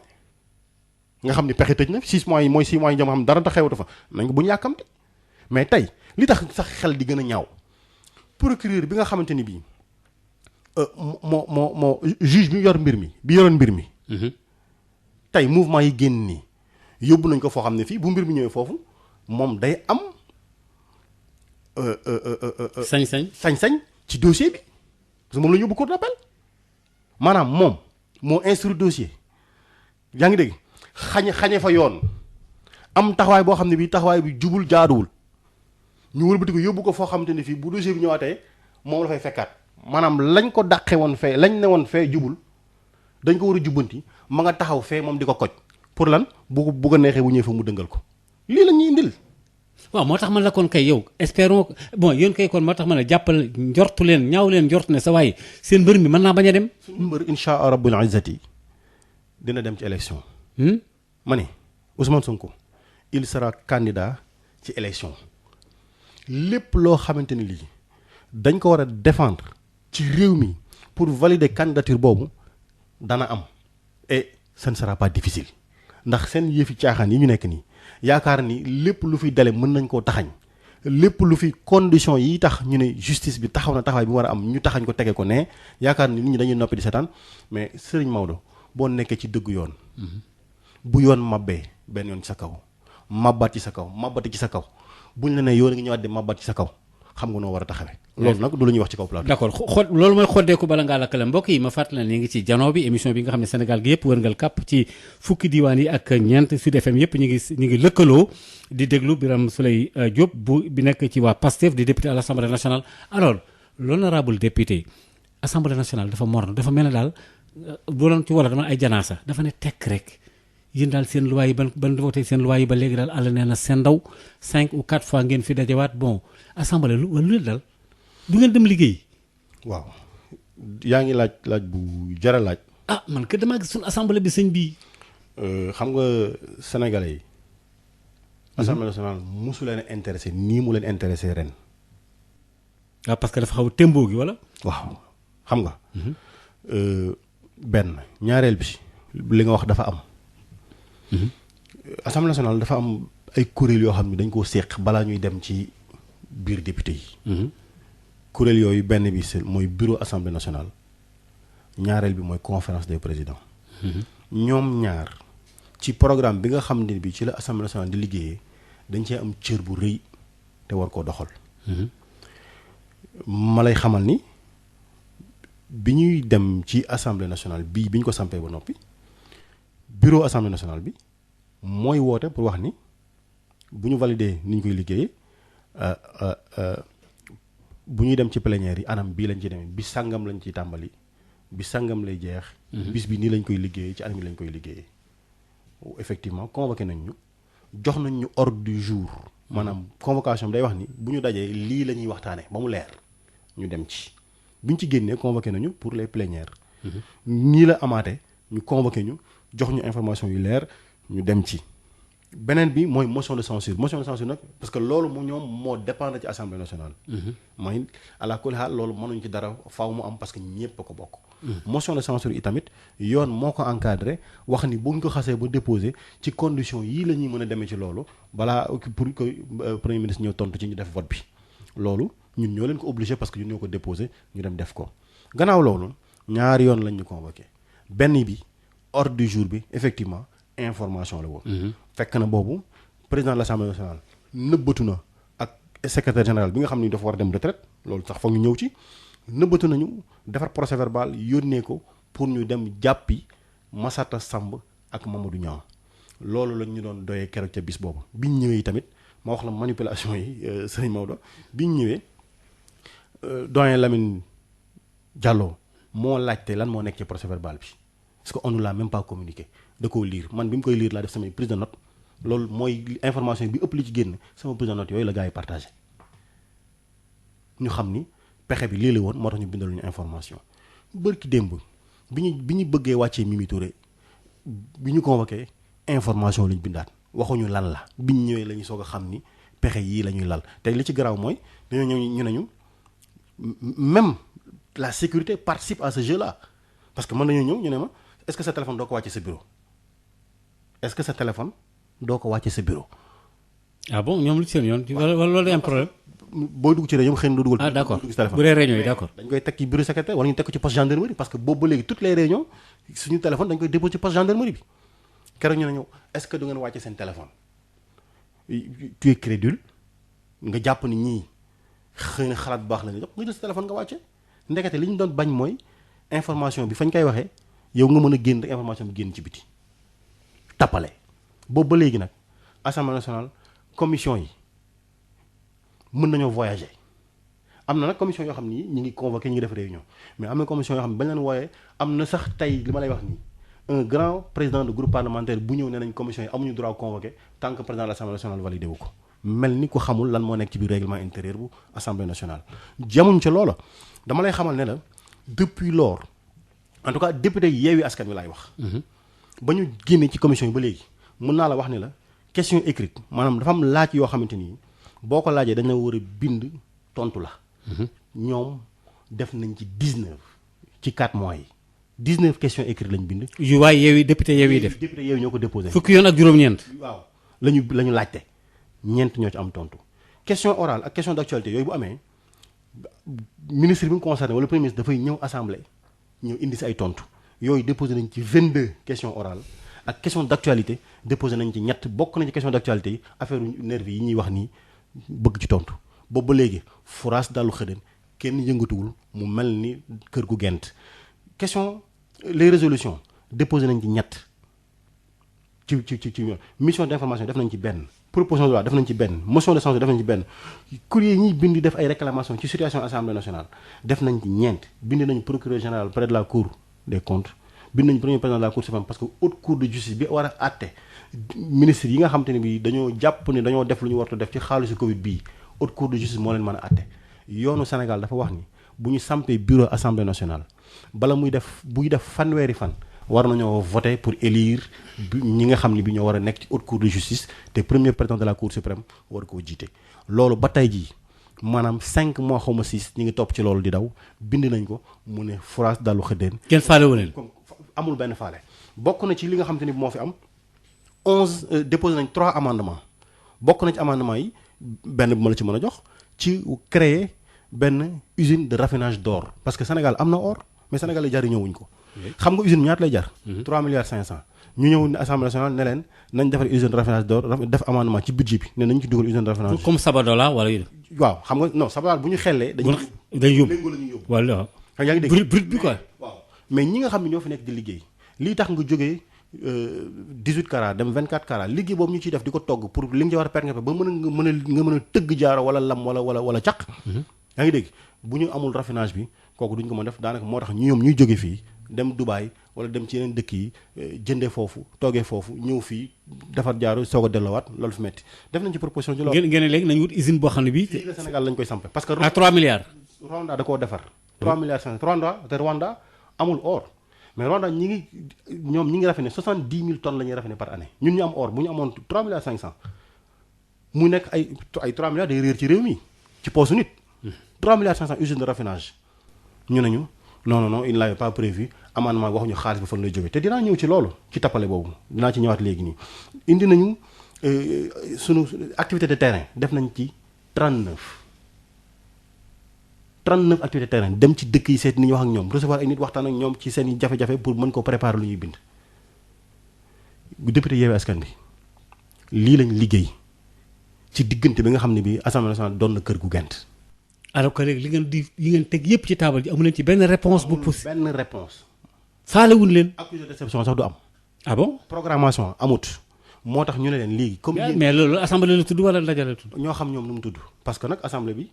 B: nga xam ni pexe tëj na 6 mois yi mooy 6 mois yi ñoom xam dara tax xewatu fa nañ ko bu ñu yàkkamte mais tey li tax sax xel di gën a ñaaw procureur bi nga xamante ni bii moo juge bi yor mbir mi bi yoroon mbir mi. tey mouvement yi génn nii yóbbu nañ ko foo xam ne fii bu mbir mi ñëwee foofu moom day am. sañ-sañ ci dossier bi parce que moom la ñu yóbbu cour d'appel maanaam moom moo instruire dossier yaa ngi dégg xañe fa yoon am taxawaay boo xam ne bii taxawaay bi jubul jaaduwul ñu wëlbati ko yóbbu ko foo xamante ne fii bu dossier bi ñëwaatee moom la fay fekkaat maanaam lañ ko dàqe woon fee lañ ne woon fee jubul dañ ko war a jubbanti ma nga taxaw fee moom di ko koj pour lan bu ko neexee bu ñëwee fa mu dëngal ko lii la ñuy indil.
A: waaw moo tax man la kon kay yow espérons bon yéen kay kon moo tax man a jàppal njortu leen ñaaw leen njort ne sa waaye seen mbër mi mën naa bañ a dem.
B: suñu mbër insha Allah rabbul izzati dina dem ci élection. ma ne Ousmane Sonko il sera candidat ci élection lépp loo xamante ni lii dañ ko war a défendre ci réew mi pour valider candidature boobu dana am et ce ne sera pas difficile ndax seen yëfi caaxaan yi ñu nekk nii. yaakaar ni lépp lu fi dale mën nañ koo taxañ lépp lu fi condition yi tax ñu ne justice bi taxaw na taxawaay bi mu war a am ñu taxañ ko tege ko ne yaakaar ni nit ñi dañuy noppi di seetaan mais Serigne Maodo boo nekkee ci dëgg yoon bu yoon mabbee benn yoon ci sa kaw mabbaat ci sa kaw mabbati ci sa kaw buñ la ne yoon ngi ñëwaat di mabbaat ci sa kaw xam nga noo war a taxawee loolu nag du la ñuy wax ci kaw plateau.
A: d'accord loolu mooy xoddeeku bala ngaa lakkale mbokk yi ma fàttali ne ngi ci janoo bi émission bi nga xam ne Sénégal gi yëpp wërngal kàpp ci fukki diiwaan yi ak ñeent Sud FM yëpp ñu ngi lëkkaloo di déglu Birame Souleye Diop bi nekk ci waa PASTEF di député à l'Assemblée nationale. alors l'honorable député Assemblée nationale dafa morne dafa mel ne daal bu doon ci wala dama ay janaasa dafa ne tekk rek yéen daal seen loi yi ban voté seen loi yi ba léegi daal àll nee na seen ndaw 5 ou 4 fois ngeen fi dajewaat bon assemblée lu leen dal du ngeen dem liggéey.
B: waaw yaa ngi laaj bu jara laaj.
A: man que damaa gis suñu assemblée bi sëñ bii.
B: xam nga sénégalais yi. assemblée nationale mosu leen intéressé nii mu leen intéressé ren.
A: waaw parce que dafa xaw a tembo gi wala.
B: waaw xam nga. benn ñaareel bi li nga wax dafa am. assemblée nationale dafa am ay kuréel yoo xam ne dañ koo séq balaa ñuy dem ci biir député yi. kuréel yooyu benn bi mooy bureau assemblée nationale ñaareel bi mooy conférence des présidents. ñoom ñaar ci programme bi nga xam ne bi ci la assemblée nationale di liggéeyee dañ cee am cër bu rëy te war koo doxal. ma lay xamal ni bi ñuy dem ci assemblée nationale bi ñu ko sampee ba noppi bureau assemblée nationale bi mooy woote pour wax ni bu ñu valider ni ñu koy liggéeyee bu ñuy dem ci plénière yi anam bii lañ ci demee bis sàngam lañ ciy tàmbali bis sàngam lay jeex. bis bi nii lañ koy liggéeyee ci anam yi lañ koy liggéeyee. effectivement convoqué nañ ñu jox nañ ñu ordre du jour maanaam convocation bi day wax ni bu ñu dajee lii la ñuy waxtaanee ba mu leer ñu dem ci bu ñu ci génnee convoqué nañu pour les plénières. nii la amaatee ñu convoqué ñu jox ñu information yu leer ñu dem ci. beneen bi mooy motion de censure nag parce que loolu mu ñoom moo dépendre ci assemblée nationale. mooy ala kulli haal loolu mënuñ ci dara faaw mu am parce que ñépp a ko bokk. motion de censure itamit yoon moo ko encadré wax ni bu ñu ko xasee ba déposé ci condition yii la ñuy mën a demee ci loolu balaa pour que premier ministre ñëw tontu ci ñu def vote bi. loolu ñun ñoo leen ko obligé parce que ñun ñoo ko déposé ñu dem def ko gannaaw loolu ñaari yoon lañ ñu convoqué benn bi ordre du jour bi effectivement. information la woon. fekk na boobu président de l'Assemblée nationale nëbbatu na ak secrétaire général bi nga xam ni dafa war a dem retraite loolu sax foog ñu ñëw ci nëbbatu nañu defar procès verbal yónnee ko pour ñu dem jàppi Massata Samb ak Mamadou Niang loolu lañ ñu doon doyee keroog ca bis boobu biñ ñëwee tamit ma wax la manipulation yi sëriñ Maodo biñ ñëwee doyen Lamine Diallo moo laajte lan moo nekk ci procès verbal bi parce que on ne l'a même pas communiqué. da koo lire man bi mu koy lire laa def samay prise de note loolu mooy information bi ëpp li ci génn sama prise de note yooyu la gars yi partagé ñu xam ni pexe bi lii la woon moo tax ñu bindal ñu information bërki démb bi ñu bëggee wàccee Mimi Touré bi ñu convoqué information la ñu bindaat waxuñu lan la bi ñu ñëwee la ñu soog a xam ni pexe yii la ñuy lal te li ci garaaw mooy dañoo ñëw ñu ne ñu même la sécurité participe à ce jeu là parce que mën nañoo ñëw ñu ne ma est-ce que sa téléphone doo ko wàcce sa bureau est-ce que sa téléphone doo ko wàcce sa bureau.
A: ah bon ñoom lu ci seen yoon wala loolu day am problème.
B: booy dugg ci réunion xëy na doo dugal.
A: ah d'accord
B: dugg ci téléphone
A: bu dee réunion yi d'accord.
B: dañ koy teg ci bureau secrétaire wala ñu teg ko ci poste gendarmerie parce que boobu ba léegi toutes les réunions suñu téléphone dañ koy déposer ci poste gendarmerie bi keroog ñu ne ñëw est-ce que du ngeen wàcce seen téléphone. tu es crédule nga jàpp ni ñii xëy na xalaat bu baax la nga jox nga jël sa téléphone nga wàcce ndekete li ñu doon bañ mooy information bi fañ koy waxee yow nga mën a génn rek information bi génn ci biti. tappale boobu ba léegi nag assemblée nationale commission yi mën nañoo voyager am na nag commission yoo xam ni ñu ngi convoqué ñu ngi def réunion mais am na commission yoo xam ne bañ leen wooyee am na sax tey li ma lay wax nii un grand président de groupe parlementaire bu ñëw ne nañ commission yi amuñu droit convoqué tant que président de l'assemblée nationale validé wu ko mel ni ko xamul lan moo nekk ci biir règlement intérieur bu assemblée nationale. jamuñ ca loola dama lay xamal ne la depuis lors en tout cas député Yewwi Askan Wi laay wax. ba ñu génnee ci commission yi ba léegi mën naa la wax ni la question écrite maanaam dafa am laaj yoo xamante ni boo ko laajee dañ la war a bind tontu la. ñoom def nañ ci 19 ci 4 mois yi 19 questions écrites lañ bind.
A: yu waay Yewwi député Yewwi def
B: député Yewwi ñoo ko déposé.
A: fukki yoon ak juróom-ñeent.
B: waaw la ñu laajte ñeent ñoo ci am tontu question orale ak question d'actualité yooyu bu amee ministre bi mu concerné wala premier ministre dafay ñëw assemblée ñëw indi si ay tontu. yooyu déposé nañ ci 22 questions orales ak question d'actualité déposé nañ ci ñett bokk nañ ci question d'actualité yi affaire nervi yi ñuy wax nii bëgg ci tontu boobu ba léegi foras dalu xëdën kenn yëngatuwul mu mel ni kër gu gent question les résolutions déposé nañ ci ñett ci mission d'information def nañ ci benn proposition de loi def nañ ci benn motion de censure def nañ ci benn courrier yi ñuy bind def ay réclamations ci situation assemblée nationale def nañ ci ñeent bind nañ procureur général près de la cour des comptes bind nañu premier président de la cour suprême parce que haute cour de justice bi war a àtte ministre yi nga xam te ne bi dañoo jàpp ne dañoo def lu ñu wartu def ci xaalisu Covid bii haute cour de justice moo leen mën a àtte yoonu Sénégal dafa wax ni bu ñu sampee bureau assemblée nationale bala buy def fanweeri fan war nañoo voter pour élire ñi nga xam ne bi ñoo war a nekk ci haute cour de justice te premier président de la cour suprême war koo jiite loolu ba tey jii maanaam 5 mois xaw ma 6 ñi ngi topp ci loolu di daw bind nañ ko mu ne France dalu xëddeen.
A: kenn faale wu leen.
B: amul benn faale bokk na ci li nga xam te ni moo fi am 11 déposé nañ 3 amendements bokk na ci amendements yi benn bu ma la ci mën a jox ci créer benn usine de raffinage d'or parce que Sénégal am na or mais Sénégal yi jariñoo wuñ ko. xam nga usine bi ñaata lay jar. 3 milliards 500. ñu ñëw ne assemblée nationale ne leen nañ defar usine de raffinage d'or def amendement ci budget bi ne nañ ci dugal usine de raffinage.
A: comme Sabadola wala yu.
B: waaw xam nga non Sabadola bu ñu xellee.
A: dañuy yóbbu
B: léegi la ñuy yóbbu.
A: wala
B: yaa ngi dégg
A: brut bi quoi.
B: waaw mais ñi nga xam ne ñoo fi nekk di liggéey lii tax nga jógee 18 carats dem 24 carats liggéey boobu ñu ciy def di ko togg pour li nga ci war a permettre ba nga mën a tëgg jaaro wala lam wala caq. yaa ngi dégg bu ñu amul raffinage bi kooku duñ ko mën def daanaka moo tax ñoom ñuy jóge fii dem Dubaï wala dem ci yeneen dëkk yi jëndee foofu toogee foofu ñëw fii defar jaaro soog a delloowaat loolu fi metti def nañ ci proposition ci loolu.
A: ngeen léegi nañu wut usine boo xam ne bii.
B: fii la Sénégal lañ koy sampe parce que.
A: à 3 milliards.
B: Rwanda da koo defar. 3 milliards 500 Rwanda amul or mais Rwanda ñi ngi raffiné 70 000 tonnes la ñuy raffiné par année ñun ñu am or bu ñu amoon 3 milliards 500 mu nekk ay 3 milliards day réer ci réew mi ci poosu nit. 3 milliards 500 usine de raffinage ñu ne ñu non il n'avait pas prévu amendement waxuñu xaalis bi fan lay jógee te dinaa ñëw ci loolu ci tappale boobu dinaa ci ñëwaat léegi nii indi nañu sunu activité de terrain def nañ ci 39 activité terrain dem ci dëkk yi seet ni ñu wax ak ñoom recevoir ay nit waxtaan ak ñoom ci seen i jafe-jafe pour mën ko préparer lu ñuy bind. député Yewwi Askan Wi lii lañ liggéey ci diggante bi nga xam ne bii Assemblée nationale doon na kër gu gent.
A: alors que léegi li ngeen teg yépp ci taabal ji amu leen ci benn réponse bu pousse.
B: benn réponse.
A: faalewuñ leen.
B: accusé de déception sax du am.
A: ah bon
B: programmation amut. moo tax ñu ne leen léegi. comme
A: mais loolu assemblée la tudd wala ndaje la tudd.
B: ñoo xam ñoom nu mu tudd parce que nag assemblée bi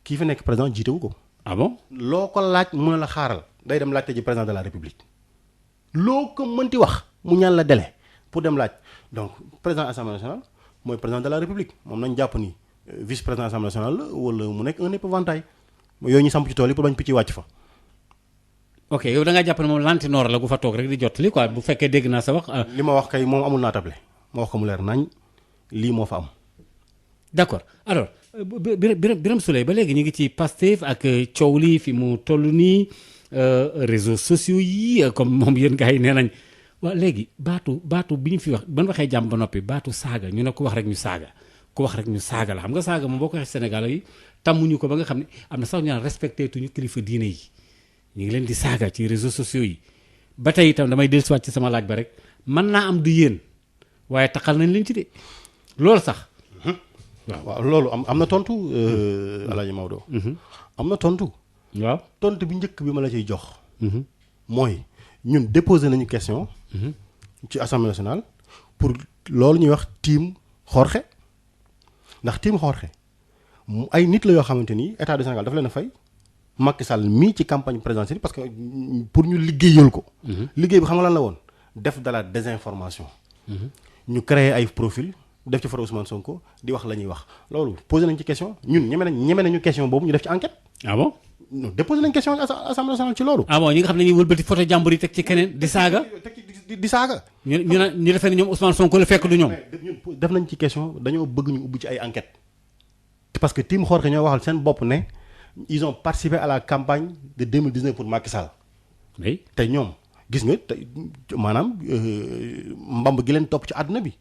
B: kii fi nekk président jiitewu ko.
A: ah bon
B: loo ko laaj mu ne la xaaral day dem laajte ji président de la république loo ko mënti wax mu ñaan la délai pour dem laaj donc président assemblée nationale mooy président de la république moom nañ jàpp ni vice président assemblée nationale la wala mu nekk un épouvantail yooyu ñu samp ci tool yi pour bañ picc wàcc fa.
A: ok yow da ngaa jàpp ne moom lantinoor la gu fa toog rek di jottali quoi bu fekkee dégg naa sa wax.
B: li ma wax kay moom amul naa table ma wax ko mu leer nañ lii moo fa am.
A: d'accord alors Birame Souleye ba léegi ñu ngi ci Pastef ak coow lii fi mu toll nii réseaux sociaux yi comme moom yéen gars yi nee nañ waaw léegi baatu bi ñu fi wax ban waxee jàmm ba noppi baatu saaga ñu ne ku wax rek ñu saaga ku wax rek ñu saaga la xam nga saaga moom boo ko waxee Sénégal yi tàmmuñu ko ba nga xam ne am na sax ñu naan respecté tuñu kilifa diine yi ñu ngi leen di saaga ci réseaux sociaux yi ba tey itam damay dellusiwaat ci sama laaj ba rek mën naa am du yéen waaye taxal nañ leen ci de loolu sax.
B: waaw loolu am na tontu Alaaji Maodo. am na tontu.
A: waaw
B: tontu bi njëkk bi ma la ciy jox. mooy ñun déposé nañu question. ci assemblée nationale pour loolu ñuy wax tiim xorxe ndax tiim xorxe ay nit la yoo xamante ni état du Sénégal dafa leen a fay Macky Sall mii ci campagne présidentielle parce que pour ñu liggéeyal ko. liggéey bi xam nga lan la woon def de la désinformation. ñu créer ay profil def ci photo Ousmane Sonko di wax la ñuy wax loolu posé nañ ci question ñun ñeme nañu question boobu ñu def ci enquête.
A: ah bon.
B: non déposé nañ question assemblée nationale ci loolu.
A: ah bon ñi nga xam ne ñuy wëlbati photo jàmbur yi teg ci keneen di saaga.
B: di saaga.
A: ñu defee ne ñoom Ousmane Sonko la fekk du ñoom.
B: def nañ ci question dañoo bëgg ñu ubbi ci ay enquête parce que Tim Xorxe ñoo waxal seen bopp ne ils ont participé à la campagne de 2019 pour Macky Sall.
A: oui
B: te ñoom gis nga te maanaam mbamb gi leen topp ci àdduna bi.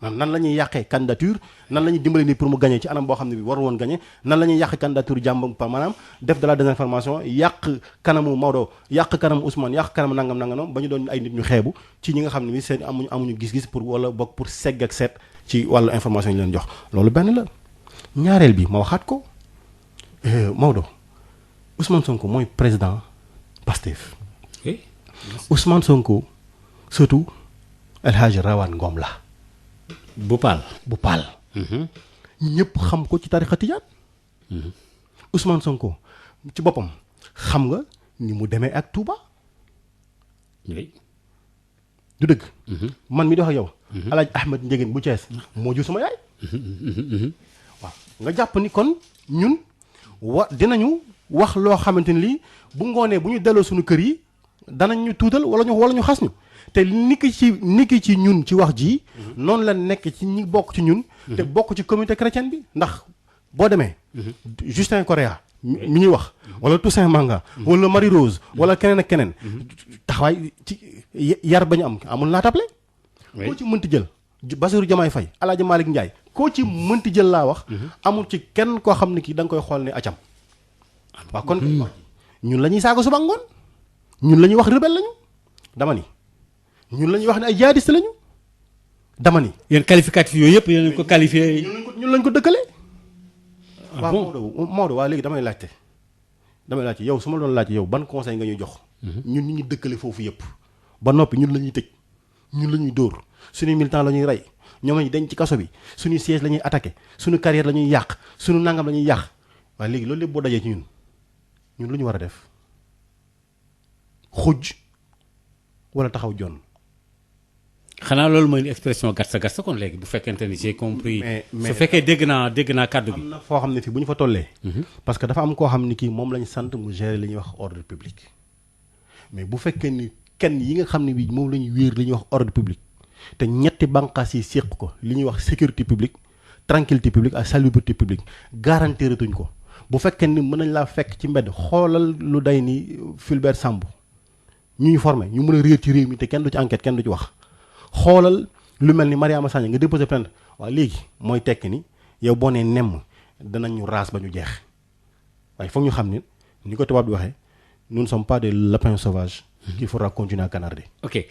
B: nan la ñuy yàqee candidature nan la ñuy dimbali nit pour mu gagné ci anam boo xam ne bi waru woon gagné nan la ñuy yàq candidature jàmm par maanaam def de la désinformation yàq kanamu Maodo yàq kanamu Ousmane yàq kanamu nangam ba ñu doon ay nit ñu xeebu ci ñi nga xam ne bi seen amuñu gis-gis pour wala bokk pour segg ak seet ci wàllu information yi leen jox loolu benn la. ñaareel bi ma waxaat ko Maodo Ousmane Sonko mooy président Pastef. Ousmane Sonko surtout El Hadj Rawane Ngom la. bu paal ñëpp xam ko ci tarixa tijaan Ousmane Sonko ci boppam xam nga ni mu demee ak Touba du dëgg man mi di wax ak yow Alaaji Ahmed Ndiéguène bu Thiès moo jur sama yaay waaw nga jàpp ni kon ñun dinañu wax loo xamante ni lii bu ngoonee bu ñu delloo suñu kër yi danañ ñu tuutal wala ñu xas ñu te niki ci ñun ci wax ji noonu la nekk ci ñi bokk ci ñun te bokk ci communauté chrétienne bi ndax boo demee Justin Correa mi ñuy wax wala Toussaint Manga wala Marie Rose wala keneen ak keneen taxawaay ci yar ba ñu amul naa table koo ci mënti jël Bassirou Diomaye Faye Alaaji Malick Ndiaye koo ci mënti jël laa wax amul ci kenn koo xam ne kii da nga koy xool ne acam waaw kon ñun la ñuy saaga suba ngoon ñun la ñuy wax rebelle lañu dama ni ñun la ñuy wax ne ay jihadiste lañu dama ni.
A: yéen qualificatif yooyu yëpp yéen ko qualifié.
B: ñun lañ ko dëkkale.
A: ah bon
B: waaw Maodo waa léegi damay laajte yow su ma doon laajte yow ban conseil nga ñuy jox. ñun ñu dëkkale foofu yëpp. ba noppi ñun la ñuy tëj ñun la ñuy dóor suñuy militant la ñuy rey ñoom lañuy denc ci kaso bi suñuy siège la ñuy attaqué suñu carrière la ñuy yàq suñu nangam la ñuy yàq waaye léegi loolu lépp boo dajee ci ñun lu ñu war a def xuj wala taxaw jonn.
A: xanaa loolu mooy expression gatsa gatsa kon léegi bu fekkente ni j'ai compris. mais su fekkee dégg naa kàddu gi.
B: am na foo xam ne fii bu ñu fa tollee. parce que dafa am koo xam ni kii moom lañ sant mu gérer li ñuy wax ordre public. mais bu fekkee ni kenn yi nga xam ne bii moom la ñuy wéer li ñuy wax ordre public te ñetti bànqaas yi séq ko li ñuy wax sécurité publique tranquillité publique ak salubrité publique garantiratuñ ko bu fekkee ni mën nañ laa fekk ci mbedd xoolal lu day ni Fulbert Sambou ñu ñu formé ñu mën a réer ci réew mi te kenn du ci enquête kenn du ci wax. xoolal lu mel ni Mariama Sagna nga déposé plainte waaye léegi mooy tekki ni yow boo nee nemm danañ ñu raas ba ñu jeex waaye foog ñu xam ni ko tubaab di waxee nous ne sommes pas des lapins sauvages. qu'il faudra continuer à canarder.
A: ok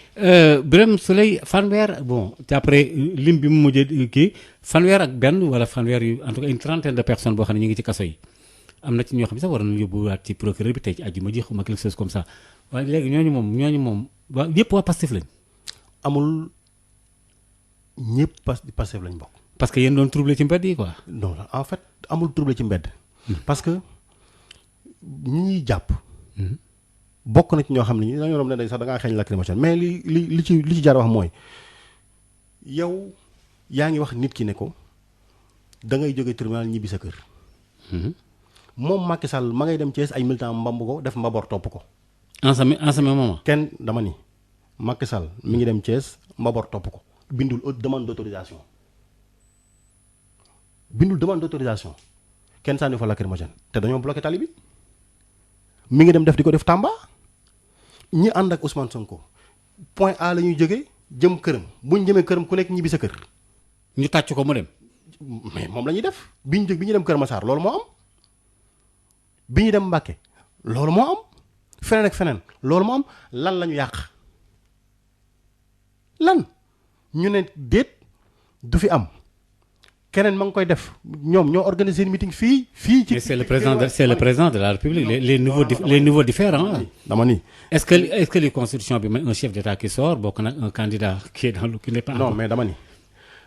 A: Birame Souleye fanweer bon après lim bi mu mujjee kii fanweer ak benn wala fanweer yu en tout cas une trentaine de personnes boo xam ne ñu ngi ci kaso yi am na ci ñoo xam ne sax war nañu yóbbuwaat ci procureur bi tey ci àjjuma ji xuma quelque chose comme ça waaye léegi ñooñu moom waa yëpp waa Pastef lañ.
B: amul ñëpp Pastef lañ bokk.
A: parce que yéen doon troublé ci mbedd yi quoi.
B: non en fait amul troublé ci mbedd. parce que ñi ñuy jàpp. bokk na ci ñoo xam ne ñi dañoo doon ne sax da ngaa xeeñ lacrymogène mais li ci jar wax mooy yow yaa ngi wax nit ki ne ko da ngay jóge tribunal ñibbi sa kër. moom Macky Sall ma ngay dem Thiès ay militant mbamb ko def mbabor topp ko.
A: en ce moment.
B: kenn dama ni. Macky Sall mi ngi dem Thiès mbabor topp ko bindul demande d'autorisation kenn sànni fa lacrymogène te dañoo bloqué tali bi mi ngi dem di ko def Tamba ñi ànd ak Ousmane Sonko point A la ñuy jógee jëm këram buñ jëmee këram ku nekk ñibbi sa kër.
A: ñu tàcc ko mu dem.
B: mais moom la ñuy def bi ñu dem Kër Massar loolu moo am bi ñu dem Mbàkke loolu moo am feneen ak feneen loolu moo am lan la ñu yàq. lan ñu ne déet du fi am keneen ma ngi koy def ñoom ñoo organiser une meeting fii. ci
A: mais c'est le président de la République les niveaux différents.
B: dama ni.
A: est-ce que les constitution bi un chef d'État qui sort bokk nag un candidat qui n'est pas.
B: non mais dama ni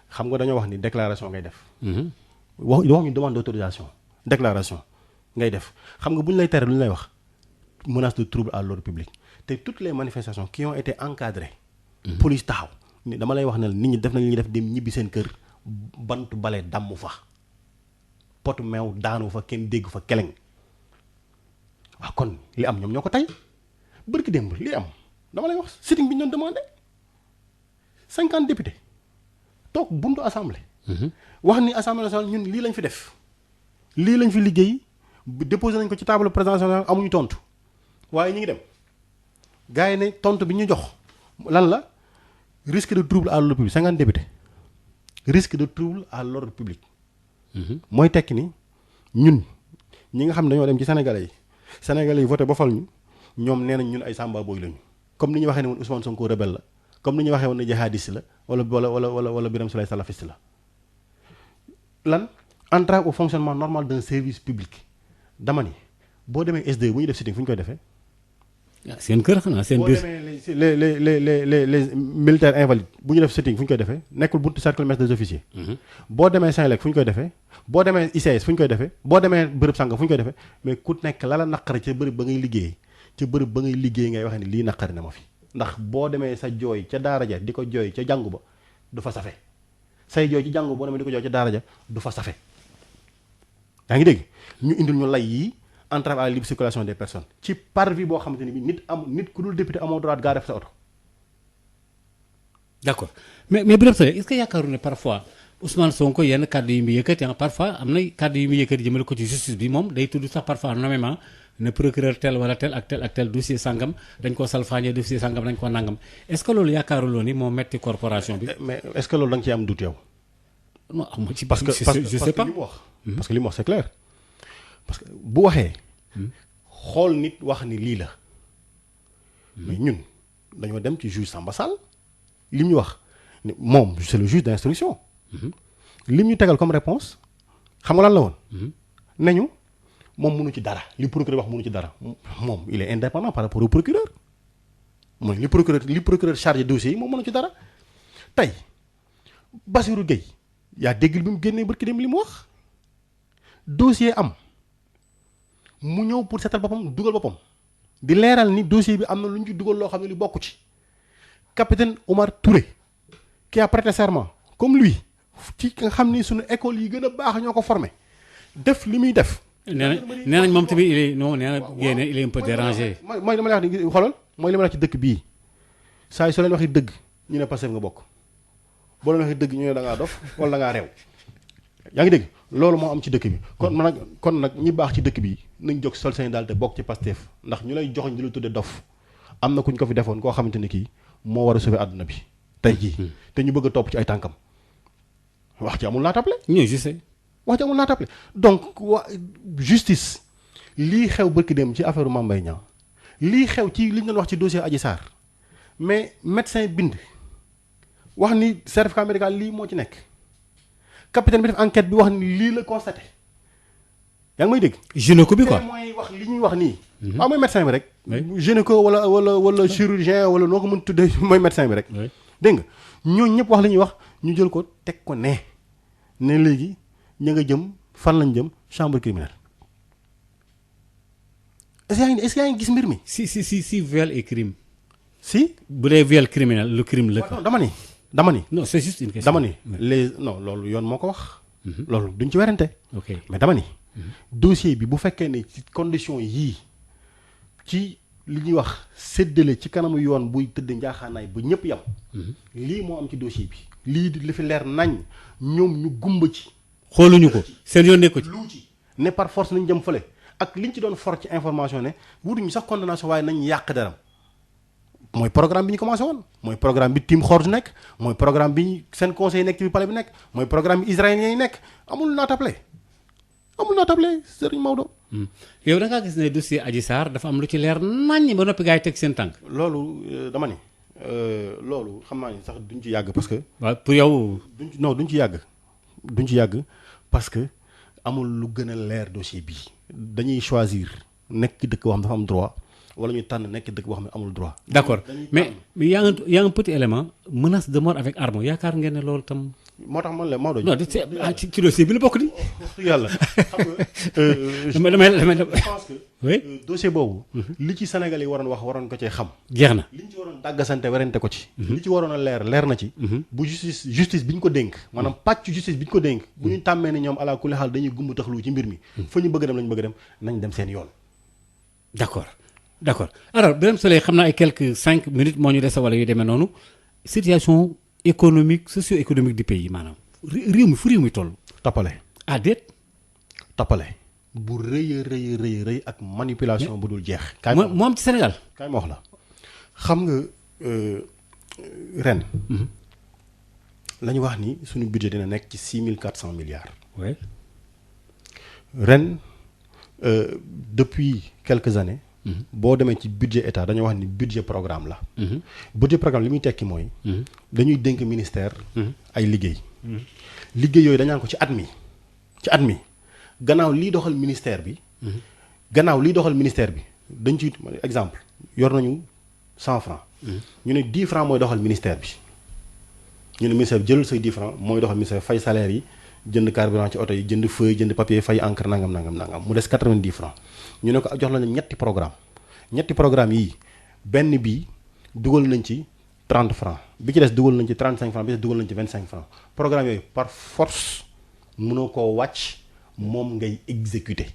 B: xam nga dañoo wax ni déclaration ngay def. wax ñu demande d'autorisation déclaration ngay def xam nga bu ñu lay tere lu ñu lay wax menace de trouble à l'ordre public te toutes les manifestations qui ont été encadrées. police taxaw ni dama lay wax ne nit ñi def nañ li ñuy def dem ñibbi seen kër bantu bale damm fa potu meew daanu fa kenn dégg fa keleng waaw kon li am ñoom ñoo ko tey bërki démb li am dama lay wax sitting bi ñu doon demandé 50 députés toog buntu assemblée. wax ni assemblée nationale ñun lii lañ fi def lii lañ fi liggéey déposé nañ ko ci table présidentielle amuñu tontu waaye ñu ngi dem gars yi ne tontu bi ñu jox. lan la risque de trouble à l'ordre public 50 députés risque de trouble à l'ordre public. mooy tekki ni ñun ñi nga xam ne dañoo dem ci sénégalais yi voté ba fal ñu ñoom nee nañ ñun ay samba boy lañu comme ni ñu waxee ne woon Ousmane Sonko rebelle la comme ni ñu waxee woon ne jihadiste la wala Birame Souleye salafiste la. lan entrave au fonctionnement normal d'un service public dama ni boo demee SDE bu ñu def sitting fu ñu koy defee.
A: seen kër xanaa seen biir
B: boo demee les militaires invalides bu ñu def sitting fu ñu koy defee nekkul buntu cercle mess des officiers. boo demee Saint-Lec fu ñu koy defee boo demee ICS fu ñu koy defee boo demee bërëb sànga fu ñu koy defee mais ku nekk la naqari ca bërëb ba ngay liggéey ngay waxee ni lii naqari na ma fi ndax boo demee sa jooy ca daara ja di ko jooy ca jàngu ba du fa safe say jooy ci jàngu boo demee di ko jooy ca daara ja du fa safe yaa ngi dégg ñu indil ñu lay yii entrave à la libre circulation des personnes ci parvis boo xamante ni bi nit ku dul député amoo droit gaa def sa oto.
A: d'accord mais Birame Souleye est-ce que yaakaaru ne parfois Ousmane Sonko yenn kàddu yi muy yëkkati parfois am na kàddu yi muy yëkkati jëmale ko ci justice bi moom day tudd sax parfois nommément ne procureur tel wala tel ak tel dossier sangam dañ koo salfaañee dossier sangam dañ koo nangam est-ce que loolu yaakaaruloo ni moo metti corporation bi.
B: mais est-ce que loolu da nga ciy am doute yow.
A: non amu ci
B: parce que
A: je sais pas
B: parce que li mu wax c'est clair parce que bu waxee. xool nit wax ni lii la. mais ñun dañoo dem ci juge Samba Sall li ñu wax ni moom c'est le juge d'instruction. lim ñu tegal comme réponse xam nga lan la woon. nañu moom mënu ci dara li procureur wax mënu ci dara moom il est indépendant par rapport au procureur mooy li procureur chargé dossier yi moom mënu ci dara tey Bassirou Gueye yaa déggul bi mu génnee barki dem li mu wax dossier am mu ñëw pour seetal boppam dugal boppam di leeral ni dossier bi am na lu ñu ci dugal loo xam ne li bokku ci capitaine Omar Touré qui a prêté serment comme lui ci nga xam ni suñu école yi gën a baax ñoo ko formé def li muy def.
A: nee nañ moom tamit il est non nee na génne il est un peu dérangé.
B: mooy li ma la wax ni xoolal mooy li ma la wax ci dëkk bii saa yu soo leen waxee dëgg ñu ne Pastef nga bokk boo leen waxee dëgg ñu ne da ngaa dof wala da ngaa réew yaa ngi dégg loolu moo am ci dëkk bi kon nag ñi baax ci dëkk bi nañ jóg sol seen daal te bokk ci Pastef ndax ñu lay joxoñ di la tudde dof am na kuñ ko fi defoon koo xamante ne kii moo war a sauver àdduna bi tey jii te ñu bëgg a topp ci ay tànkam wax ci amul naatable.
A: ñoo je sais.
B: wax ci amul naatable donc justice lii xew bërki dem ci affaire Mame Mbaye Niang lii xew ci li ñu doon wax ci dossier Adji Sarr mais médecin bind wax ni certificat médical lii moo ci nekk capitaine bi def enquête bi wax ni lii la constaté yaa ngi may dégg.
A: gynéco bi quoi
B: mooy wax li ñuy wax nii. waaw mooy médecin bi rek. gynéco wala chirurgien wala noo ko mën tuddee mooy médecin bi rek. dégg nga ñooñu ñëpp wax li ñuy wax ñu jël ko teg ko ne léegi ña nga jëm fan lañ jëm chambre criminelle est-ce que yaa ngi gis mbir mi.
A: si viol et crime.
B: si
A: bu dee viol criminel lu crime la.
B: dama ni.
A: non c'est juste une question.
B: dama ni loolu yoon moo ko wax. loolu duñ ci werante.
A: ok
B: mais dama ni. dossier bi bu fekkee ne ci condition yii ci li ñuy wax séddale ci kanamu yoon buy tëdd njaaxaanaay ba ñëpp yam lii moo am ci dossier bi. lii li fi leer nañ ñoom ñu gumba ci.
A: xooluñu ko seen yoon nekku ci.
B: lu ci ne par force nañ jëm fële ak liñ ci doon for ci information ne wutuñu sax condamnation waaye nañ yàq deram mooy programme bi ñu commencé woon mooy programme bi Team Xorj nekk mooy programme bi seen conseil nekk ci palais bi nekk mooy programme bi israélien yi nekk amul naatable Serigne Maodo.
A: yow da ngaa gis ne dossier Adji Sarr dafa am lu ci leer naññ ba noppi gaa yi teg seen tànk.
B: loolu dama ni loolu xam naa ni sax duñ ci yàgg parce que.
A: waaw pour yow.
B: duñ ci yàgg parce que amul lu gën a leer dossier bii dañuy choisir nekk ci dëkk boo xam ne dafa am droit wala ñu tànn nekk ci dëkk boo xam ne amul droit.
A: d'accord mais y a un petit élément menace de mort avec arme yaakaar ngeen ne loolu tam.
B: moo tax man la Maodo.
A: non ci dossier bi la bokk di.
B: yàlla xam nga. je pense que.
A: oui
B: dossier boobu. li ci Sénégal yi waroon ko cee xam.
A: jeex na
B: li ñu ci waroon dàggasante werante ko ci. li ci waroon a leer na ci. bu justice bi ñu ko dénk. maanaam pàcc justice bi ñu ko dénk. bu ñu tàmmee ne ñoom ala kulli xaal dañuy gumb taxlu ci mbir mi. fa ñu bëgg dem lañu bëgg dem nañ dem seen yoon.
A: d'accord alors Birame Souleye xam naa ay quelques 5 minutes moo ñu dese wala yu demee noonu situation économique socio-économique du pays maanaam réew mi toll.
B: tappale.
A: ah déet.
B: tappale bu rëy ak manipulation bu dul jeex. kaay
A: moo am ci Sénégal.
B: kaay ma wax la xam nga ren. la ñu wax ni suñu budget dina nekk ci 6 400 milliards.
A: oui.
B: ren depuis quelques années. boo demee ci budget état dañoo wax ni budget programme la. budget programme li muy tekki mooy. dañuy dénk ministère. ay liggéey. liggéey yooyu dañaan ko ci at mi gannaaw liy doxal ministère bi. dañ ci exemple yor nañu 100 francs. ñu ne 10 francs mooy doxal ministère bi. ñu ne ministère bi jëlal say 10 francs mooy doxal ministère fay salaire yi jënd carburant ci oto yi jënd feuille jënd papier fay encre nangam mu des 90 francs. ñu ne ko jox nañu ñetti programme yii benn bii dugal nañ ci 30 francs bi ci des dugal nañ ci 35 francs bi ci des dugal nañ ci 25 francs programme yooyu par force mënoo koo wàcc moom ngay exécuter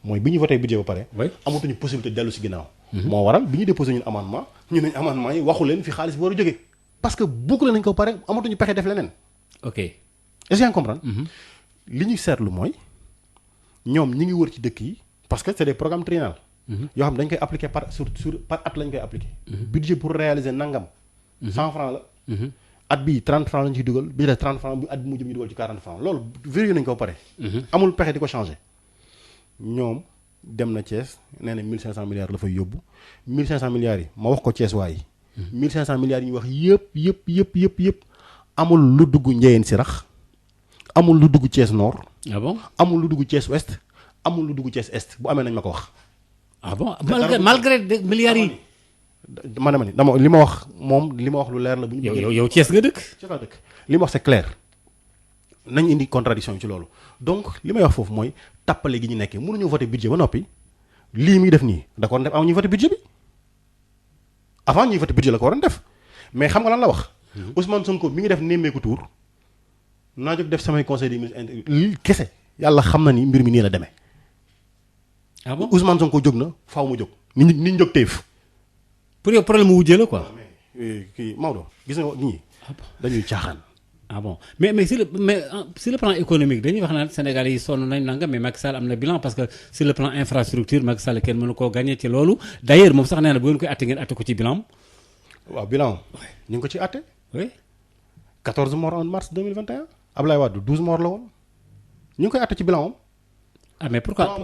B: mooy bi ñu voté budget ba pare. amatuñu possibilité dellu si ginnaaw. moo waral bi ñu déposé ñun amendement ñu ne amendement yi waxu leen fi xaalis bi war a jógee parce que boucler nañ ko pare amatuñu pexe def leneen.
A: ok
B: est-ce que comprendre. li ñu seetlu mooy ñoom ñi ngi wër ci dëkk yi. parce que c'est des programmes triennales. yoo xam dañ koy appliquer par at lañ koy appliquer. budget pour réaliser nangam. 100 francs la. at bii 30 francs lañ ciy dugal bi des 30 francs bu at bi mujj ñu dugal ci 40 francs loolu vérifié nañ ko pare. amul pexe di ko changer. ñoom dem na Thiès nee na 1500 milliards la fay yóbbu 1500 milliards yi ma wax ko Thiès waay yi. 1500 milliards yi ñu wax yëpp amul lu dugg Ndiéyène Sirakh amul lu dugg Thiès Nord.
A: ah bon
B: amul lu dugg Thiès Ouest. amul lu dugg Thiès Est bu amee nañ ma ko wax.
A: ah bon malgré milliards yi.
B: ma ne dama li ma wax moom li ma wax lu leer la. bu ñu
A: yow Thiès nga dëkk.
B: Thiès laa dëkk li ma wax c'est clair nañ indi contradiction ci loolu donc li may wax foofu mooy tappale gi ñu nekkee mënuñu voter budget ba noppi lii muy def nii da ko waroon def avant ñuy voter budget bi avant ñuy voter budget la ko waroon def mais xam nga lan la wax. Ousmane Sonko mi ngi def nemmeeku tour naa jóg def samay conseil des ministres lii kese yàlla xam na ni mbir mi nii la demee.
A: ah bon
B: Ousmane Sonko jóg na faaw mu jóg nit ñi jóg teef.
A: pour yow problème mu wujjee la quoi.
B: kii Maodo gis nga ñii dañuy caaxaan.
A: ah bon mais sur le plan économique dañuy wax naan Sénégal yi sonn nañ nanga mais Macky Sall am na bilan parce que sur le plan infrastructure Macky Sall kenn mënu koo gagné ci loolu d'ailleurs moom sax nee na bu ngeen koy atte ngeen atte ko ci bilan.
B: waaw bilan ñu ngi ko ci atte.
A: oui.
B: 14 morts en mars 2021 Ablaye Wade 12 morts la woon ñu ngi koy atte ci bilan moom.
A: ah mais pourquoi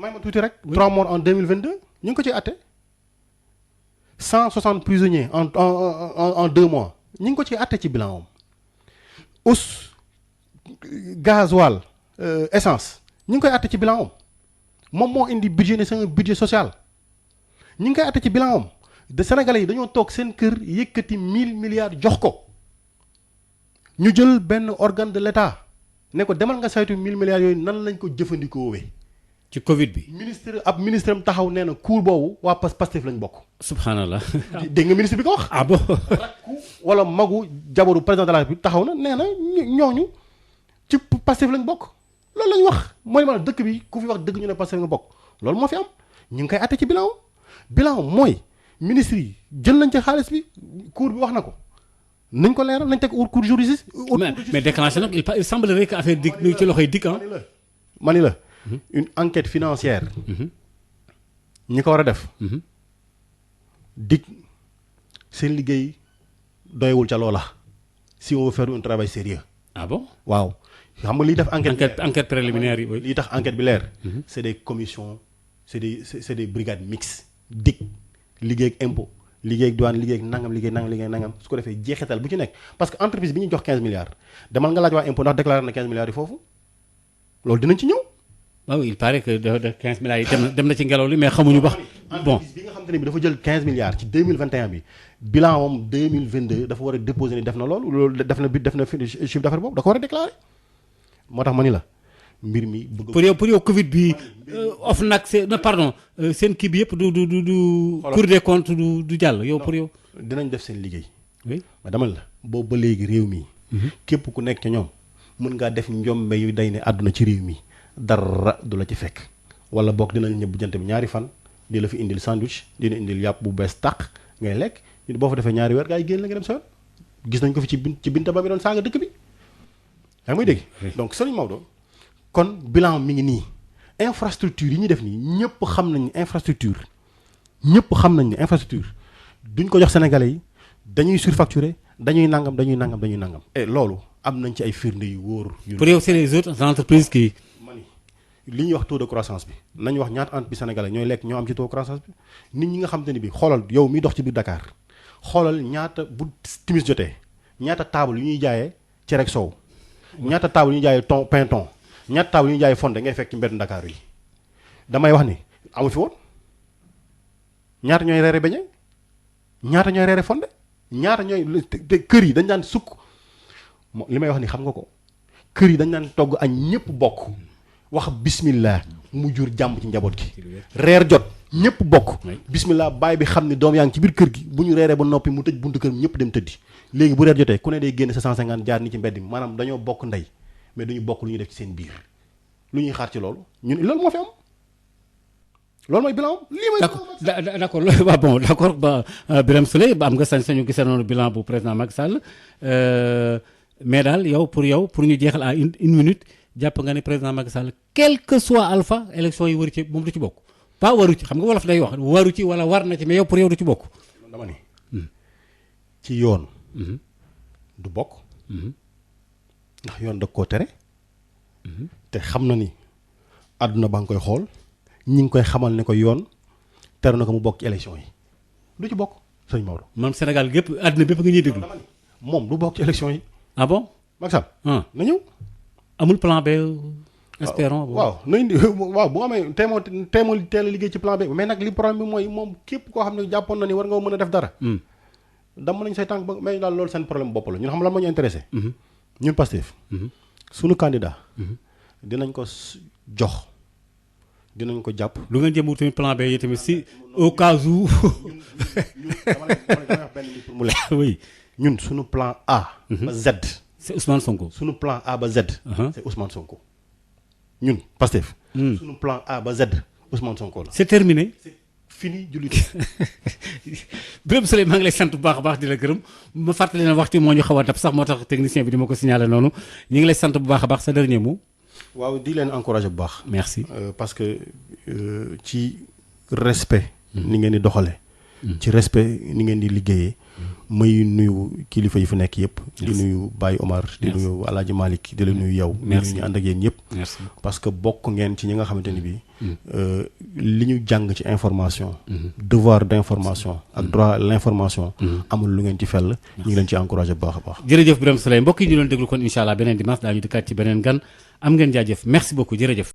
B: may ma tuuti rek. 3 morts en 2022 ñu ngi ko ciy atte 160 prisonniers en 2 mois ñu ngi ko ciy atte ci bilan moom. hausse gasoil essence ñu ngi koy atte ci bilan moom moo indi budget ne c'est un budget social ñu ngi koy atte ci bilan de Sénégalais yi dañoo toog seen kër yëkkati 1000 milliards jox ko ñu jël benn organe de l'État ne ko demal nga saytu 1000 milliards yooyu nan lañ ko jëfandikoowee.
A: ci Covid bi.
B: ministre am taxaw nee na cour boobu waa Pastef lañ bokk.
A: subhanallah.
B: dégg nga ministre bi ko wax.
A: ah bon.
B: wala magu jabaru président de la République taxaw na nee na ñooñu ci Pastef lañ bokk loolu lañ wax mooy maanaam dëkk bi ku fi wax dëgg ñu ne Pastef nga bokk loolu moo fi am ñu ngi koy atte ci bilan mooy ministre yi jël nañ ci xaalis bi cour bi wax na ko nañ ko leeral nañ teg cour juridique.
A: mais déclenché nag il semblerait que affaire dik ci loxoy dik ah.
B: mani la une enquête financière. ñi ko war a def. dik seen liggéey doyewul ca loola si on veut faire un travail sérieux.
A: ah bon
B: waaw xam nga liy def
A: enquête préliminaire yi.
B: liy tax enquête bi leer. c'est des commissions c'est des brigades mixtes. dik liggéey ak impôt liggéey ak douane liggéey ak nangam su ko defee jeexital bu ci nekk parce que entreprise bi ñu jox 15 milliards demal nga laaj waa impôt ndax déclaré na 15 milliards yi foofu loolu dinañ ci ñëw.
A: waaw il paraît que de 15 milliards yi dem na ci ngelaw li mais xamuñu ba. bon
B: entreprise bi nga xam te ne bi dafa jël 15 milliards ci 2021 bi bilan moom 2022 dafa war a déposer ni def na loolu def na chiffre d'affaires boobu da ko war a déclarer moo tax ma ni la mbir mi.
A: pour yow Covid bi OFNAC seen kii bi yëpp du. Cour des comptes du jàll yow pour yow.
B: dinañ def seen liggéey.
A: oui
B: mais dama la boobu ba léegi réew mi. képp ku nekk ca ñoom mën ngaa def njombe yu day ne àdduna ci réew mi dara du la ci fekk wala boog dinañ ñëbb jant bi ñaari fan di la fi indil sandwich dina indil yàpp bu bees tàq ngay lekk boo fa defee ñaari weer gaa yi génn la nga dem sa yoon gis nañ ko fi ci binta ba mi doon saaga dëkk bi yaa ngi may dégg. donc Serigne Maodo. kon bilan mi ngi nii infrastructure yi ñuy def nii ñëpp xam nañ ne infrastructure duñ ko jox sénégalais yi dañuy surfacturer dañuy nangam. et loolu am nañ ci ay firnde yu wóor.
A: pour yow c'est les autres entreprises qui.
B: li ñuy wax taux de croissance bi nañu wax ñaata entreprise sénégalais ñooy lekk ñoo am ci taux de croissance bi nit ñi nga xam te ne bi xoolal yow miy dox ci biir Dakar xoolal ñaata bu timis jotee ñaata table yu ñuy jaayee cere ak soow ñaata table yu ñuy jaayee pain thon ñaata table yu ñuy jaayee fonde ngay fekk ci mbedd Dakar yi damay wax ni amu fi woon ñaata ñooy reere beñe ñaata ñooy reere fonde ñaata ñooy kër yi dañ daan sukk li may wax ni xam nga ko kër yi dañ daan togg añ ñëpp bokk wax bismillah mu jur jàmm ci njaboot gi reer jot ñëpp bokk bismillah baay bi xam ne doom yaa ngi ci biir kër gi bu ñu reeree ba noppi mu tëj buntu kër ñëpp dem tëddi léegi bu reer jotee ku ne day génn sa 150 jaar ni ci mbedd mi maanaam dañoo bokk ndey mais duñu bokk lu ñuy def ci seen biir lu ñuy xaar ci loolu ñun loolu moo fi am loolu mooy bilan lii mooy.
A: d'accord waaw bon d'accord ba Birame Souleye ba am nga sañ-sañu gisee noonu bilan bu président Macky Sall mais daal pour ñu jeexal à une minute jàpp nga ne président Macky Sall quel que soit alpha élection yi waru ci moom du ci bokk pas waru ci xam nga wolof day wax waru ci wala war na ci mais yow pour yow du ci bokk.
B: dama ni ci yoon. du bokk. ndax yoon da koo tere. te xam na ni àdduna baa ngi koy xool ñi ngi koy xamal ne ko yoon tere na ko mu bokk ci élection yi du ci bokk sëñ Maodo.
A: man Sénégal gépp àdduna bépp nga ñuy déglu.
B: moom du bokk ci élection yi.
A: ah bon
B: Macky Sall. na ñëw.
A: amul plan B. espérons
B: waaw nañ di waaw bu amee teemoo teel a liggéey ci plan B mais nag li problème bi mooy moom képp koo xam ne jàppoon na ni war nga mën a def dara. dama nañ say tànk ba mais daal loolu seen problème bopp la ñun xam la moo ñu intéressé. ñun Pastef. suñu candidat. dinañ ko jox dinañ ko jàpp.
A: lu ngeen jëm tamit plan B yi tamit si au cas où.
B: ñun dama wax benn bi pour mu leer.
A: oui
B: ñun suñu plan A. ba Z.
A: c'est Ousmane Sonko.
B: suñu plan A ba Z. c'est Ousmane Sonko. ñun Pastef. suñu plan A ba Z Ousmane Sonko la.
A: c'est terminé.
B: c'est fini jullit.
A: Birame Souleye maa ngi lay sant bu baax a baax di la gërëm ma fàttali ne waxtu moo ñu xaw a dab sax moo tax technicien bi di ma ko signaler noonu ñu ngi lay sant bu baax a baax sa dernier mot.
B: waaw di leen encourager bu baax.
A: merci
B: parce que ci respect. ni ngeen di doxalee. ci respect ni ngeen di liggéeyee. may nuyu kilifa yi fi nekk yëpp. di nuyu Baye Omar. di nuyu El Hadj Malick di la nuyu yow.
A: merci
B: ñu ànd ak yéen ñëpp.
A: merci
B: parce que bokk ngeen ci ñi nga xamante ni bii. li ñu jàng ci information. devoir d'information. ak droit à l'information. amul lu ngeen ci fell. ñu ngi leen ci encourager bu baax a baax.
A: jërëjëf Birame Souleye mbokk yi ñu doon déglu kon incha allah beneen dimanche daañu dikkaat ci beneen gan am ngeen jaajëf merci beaucoup jërëjëf.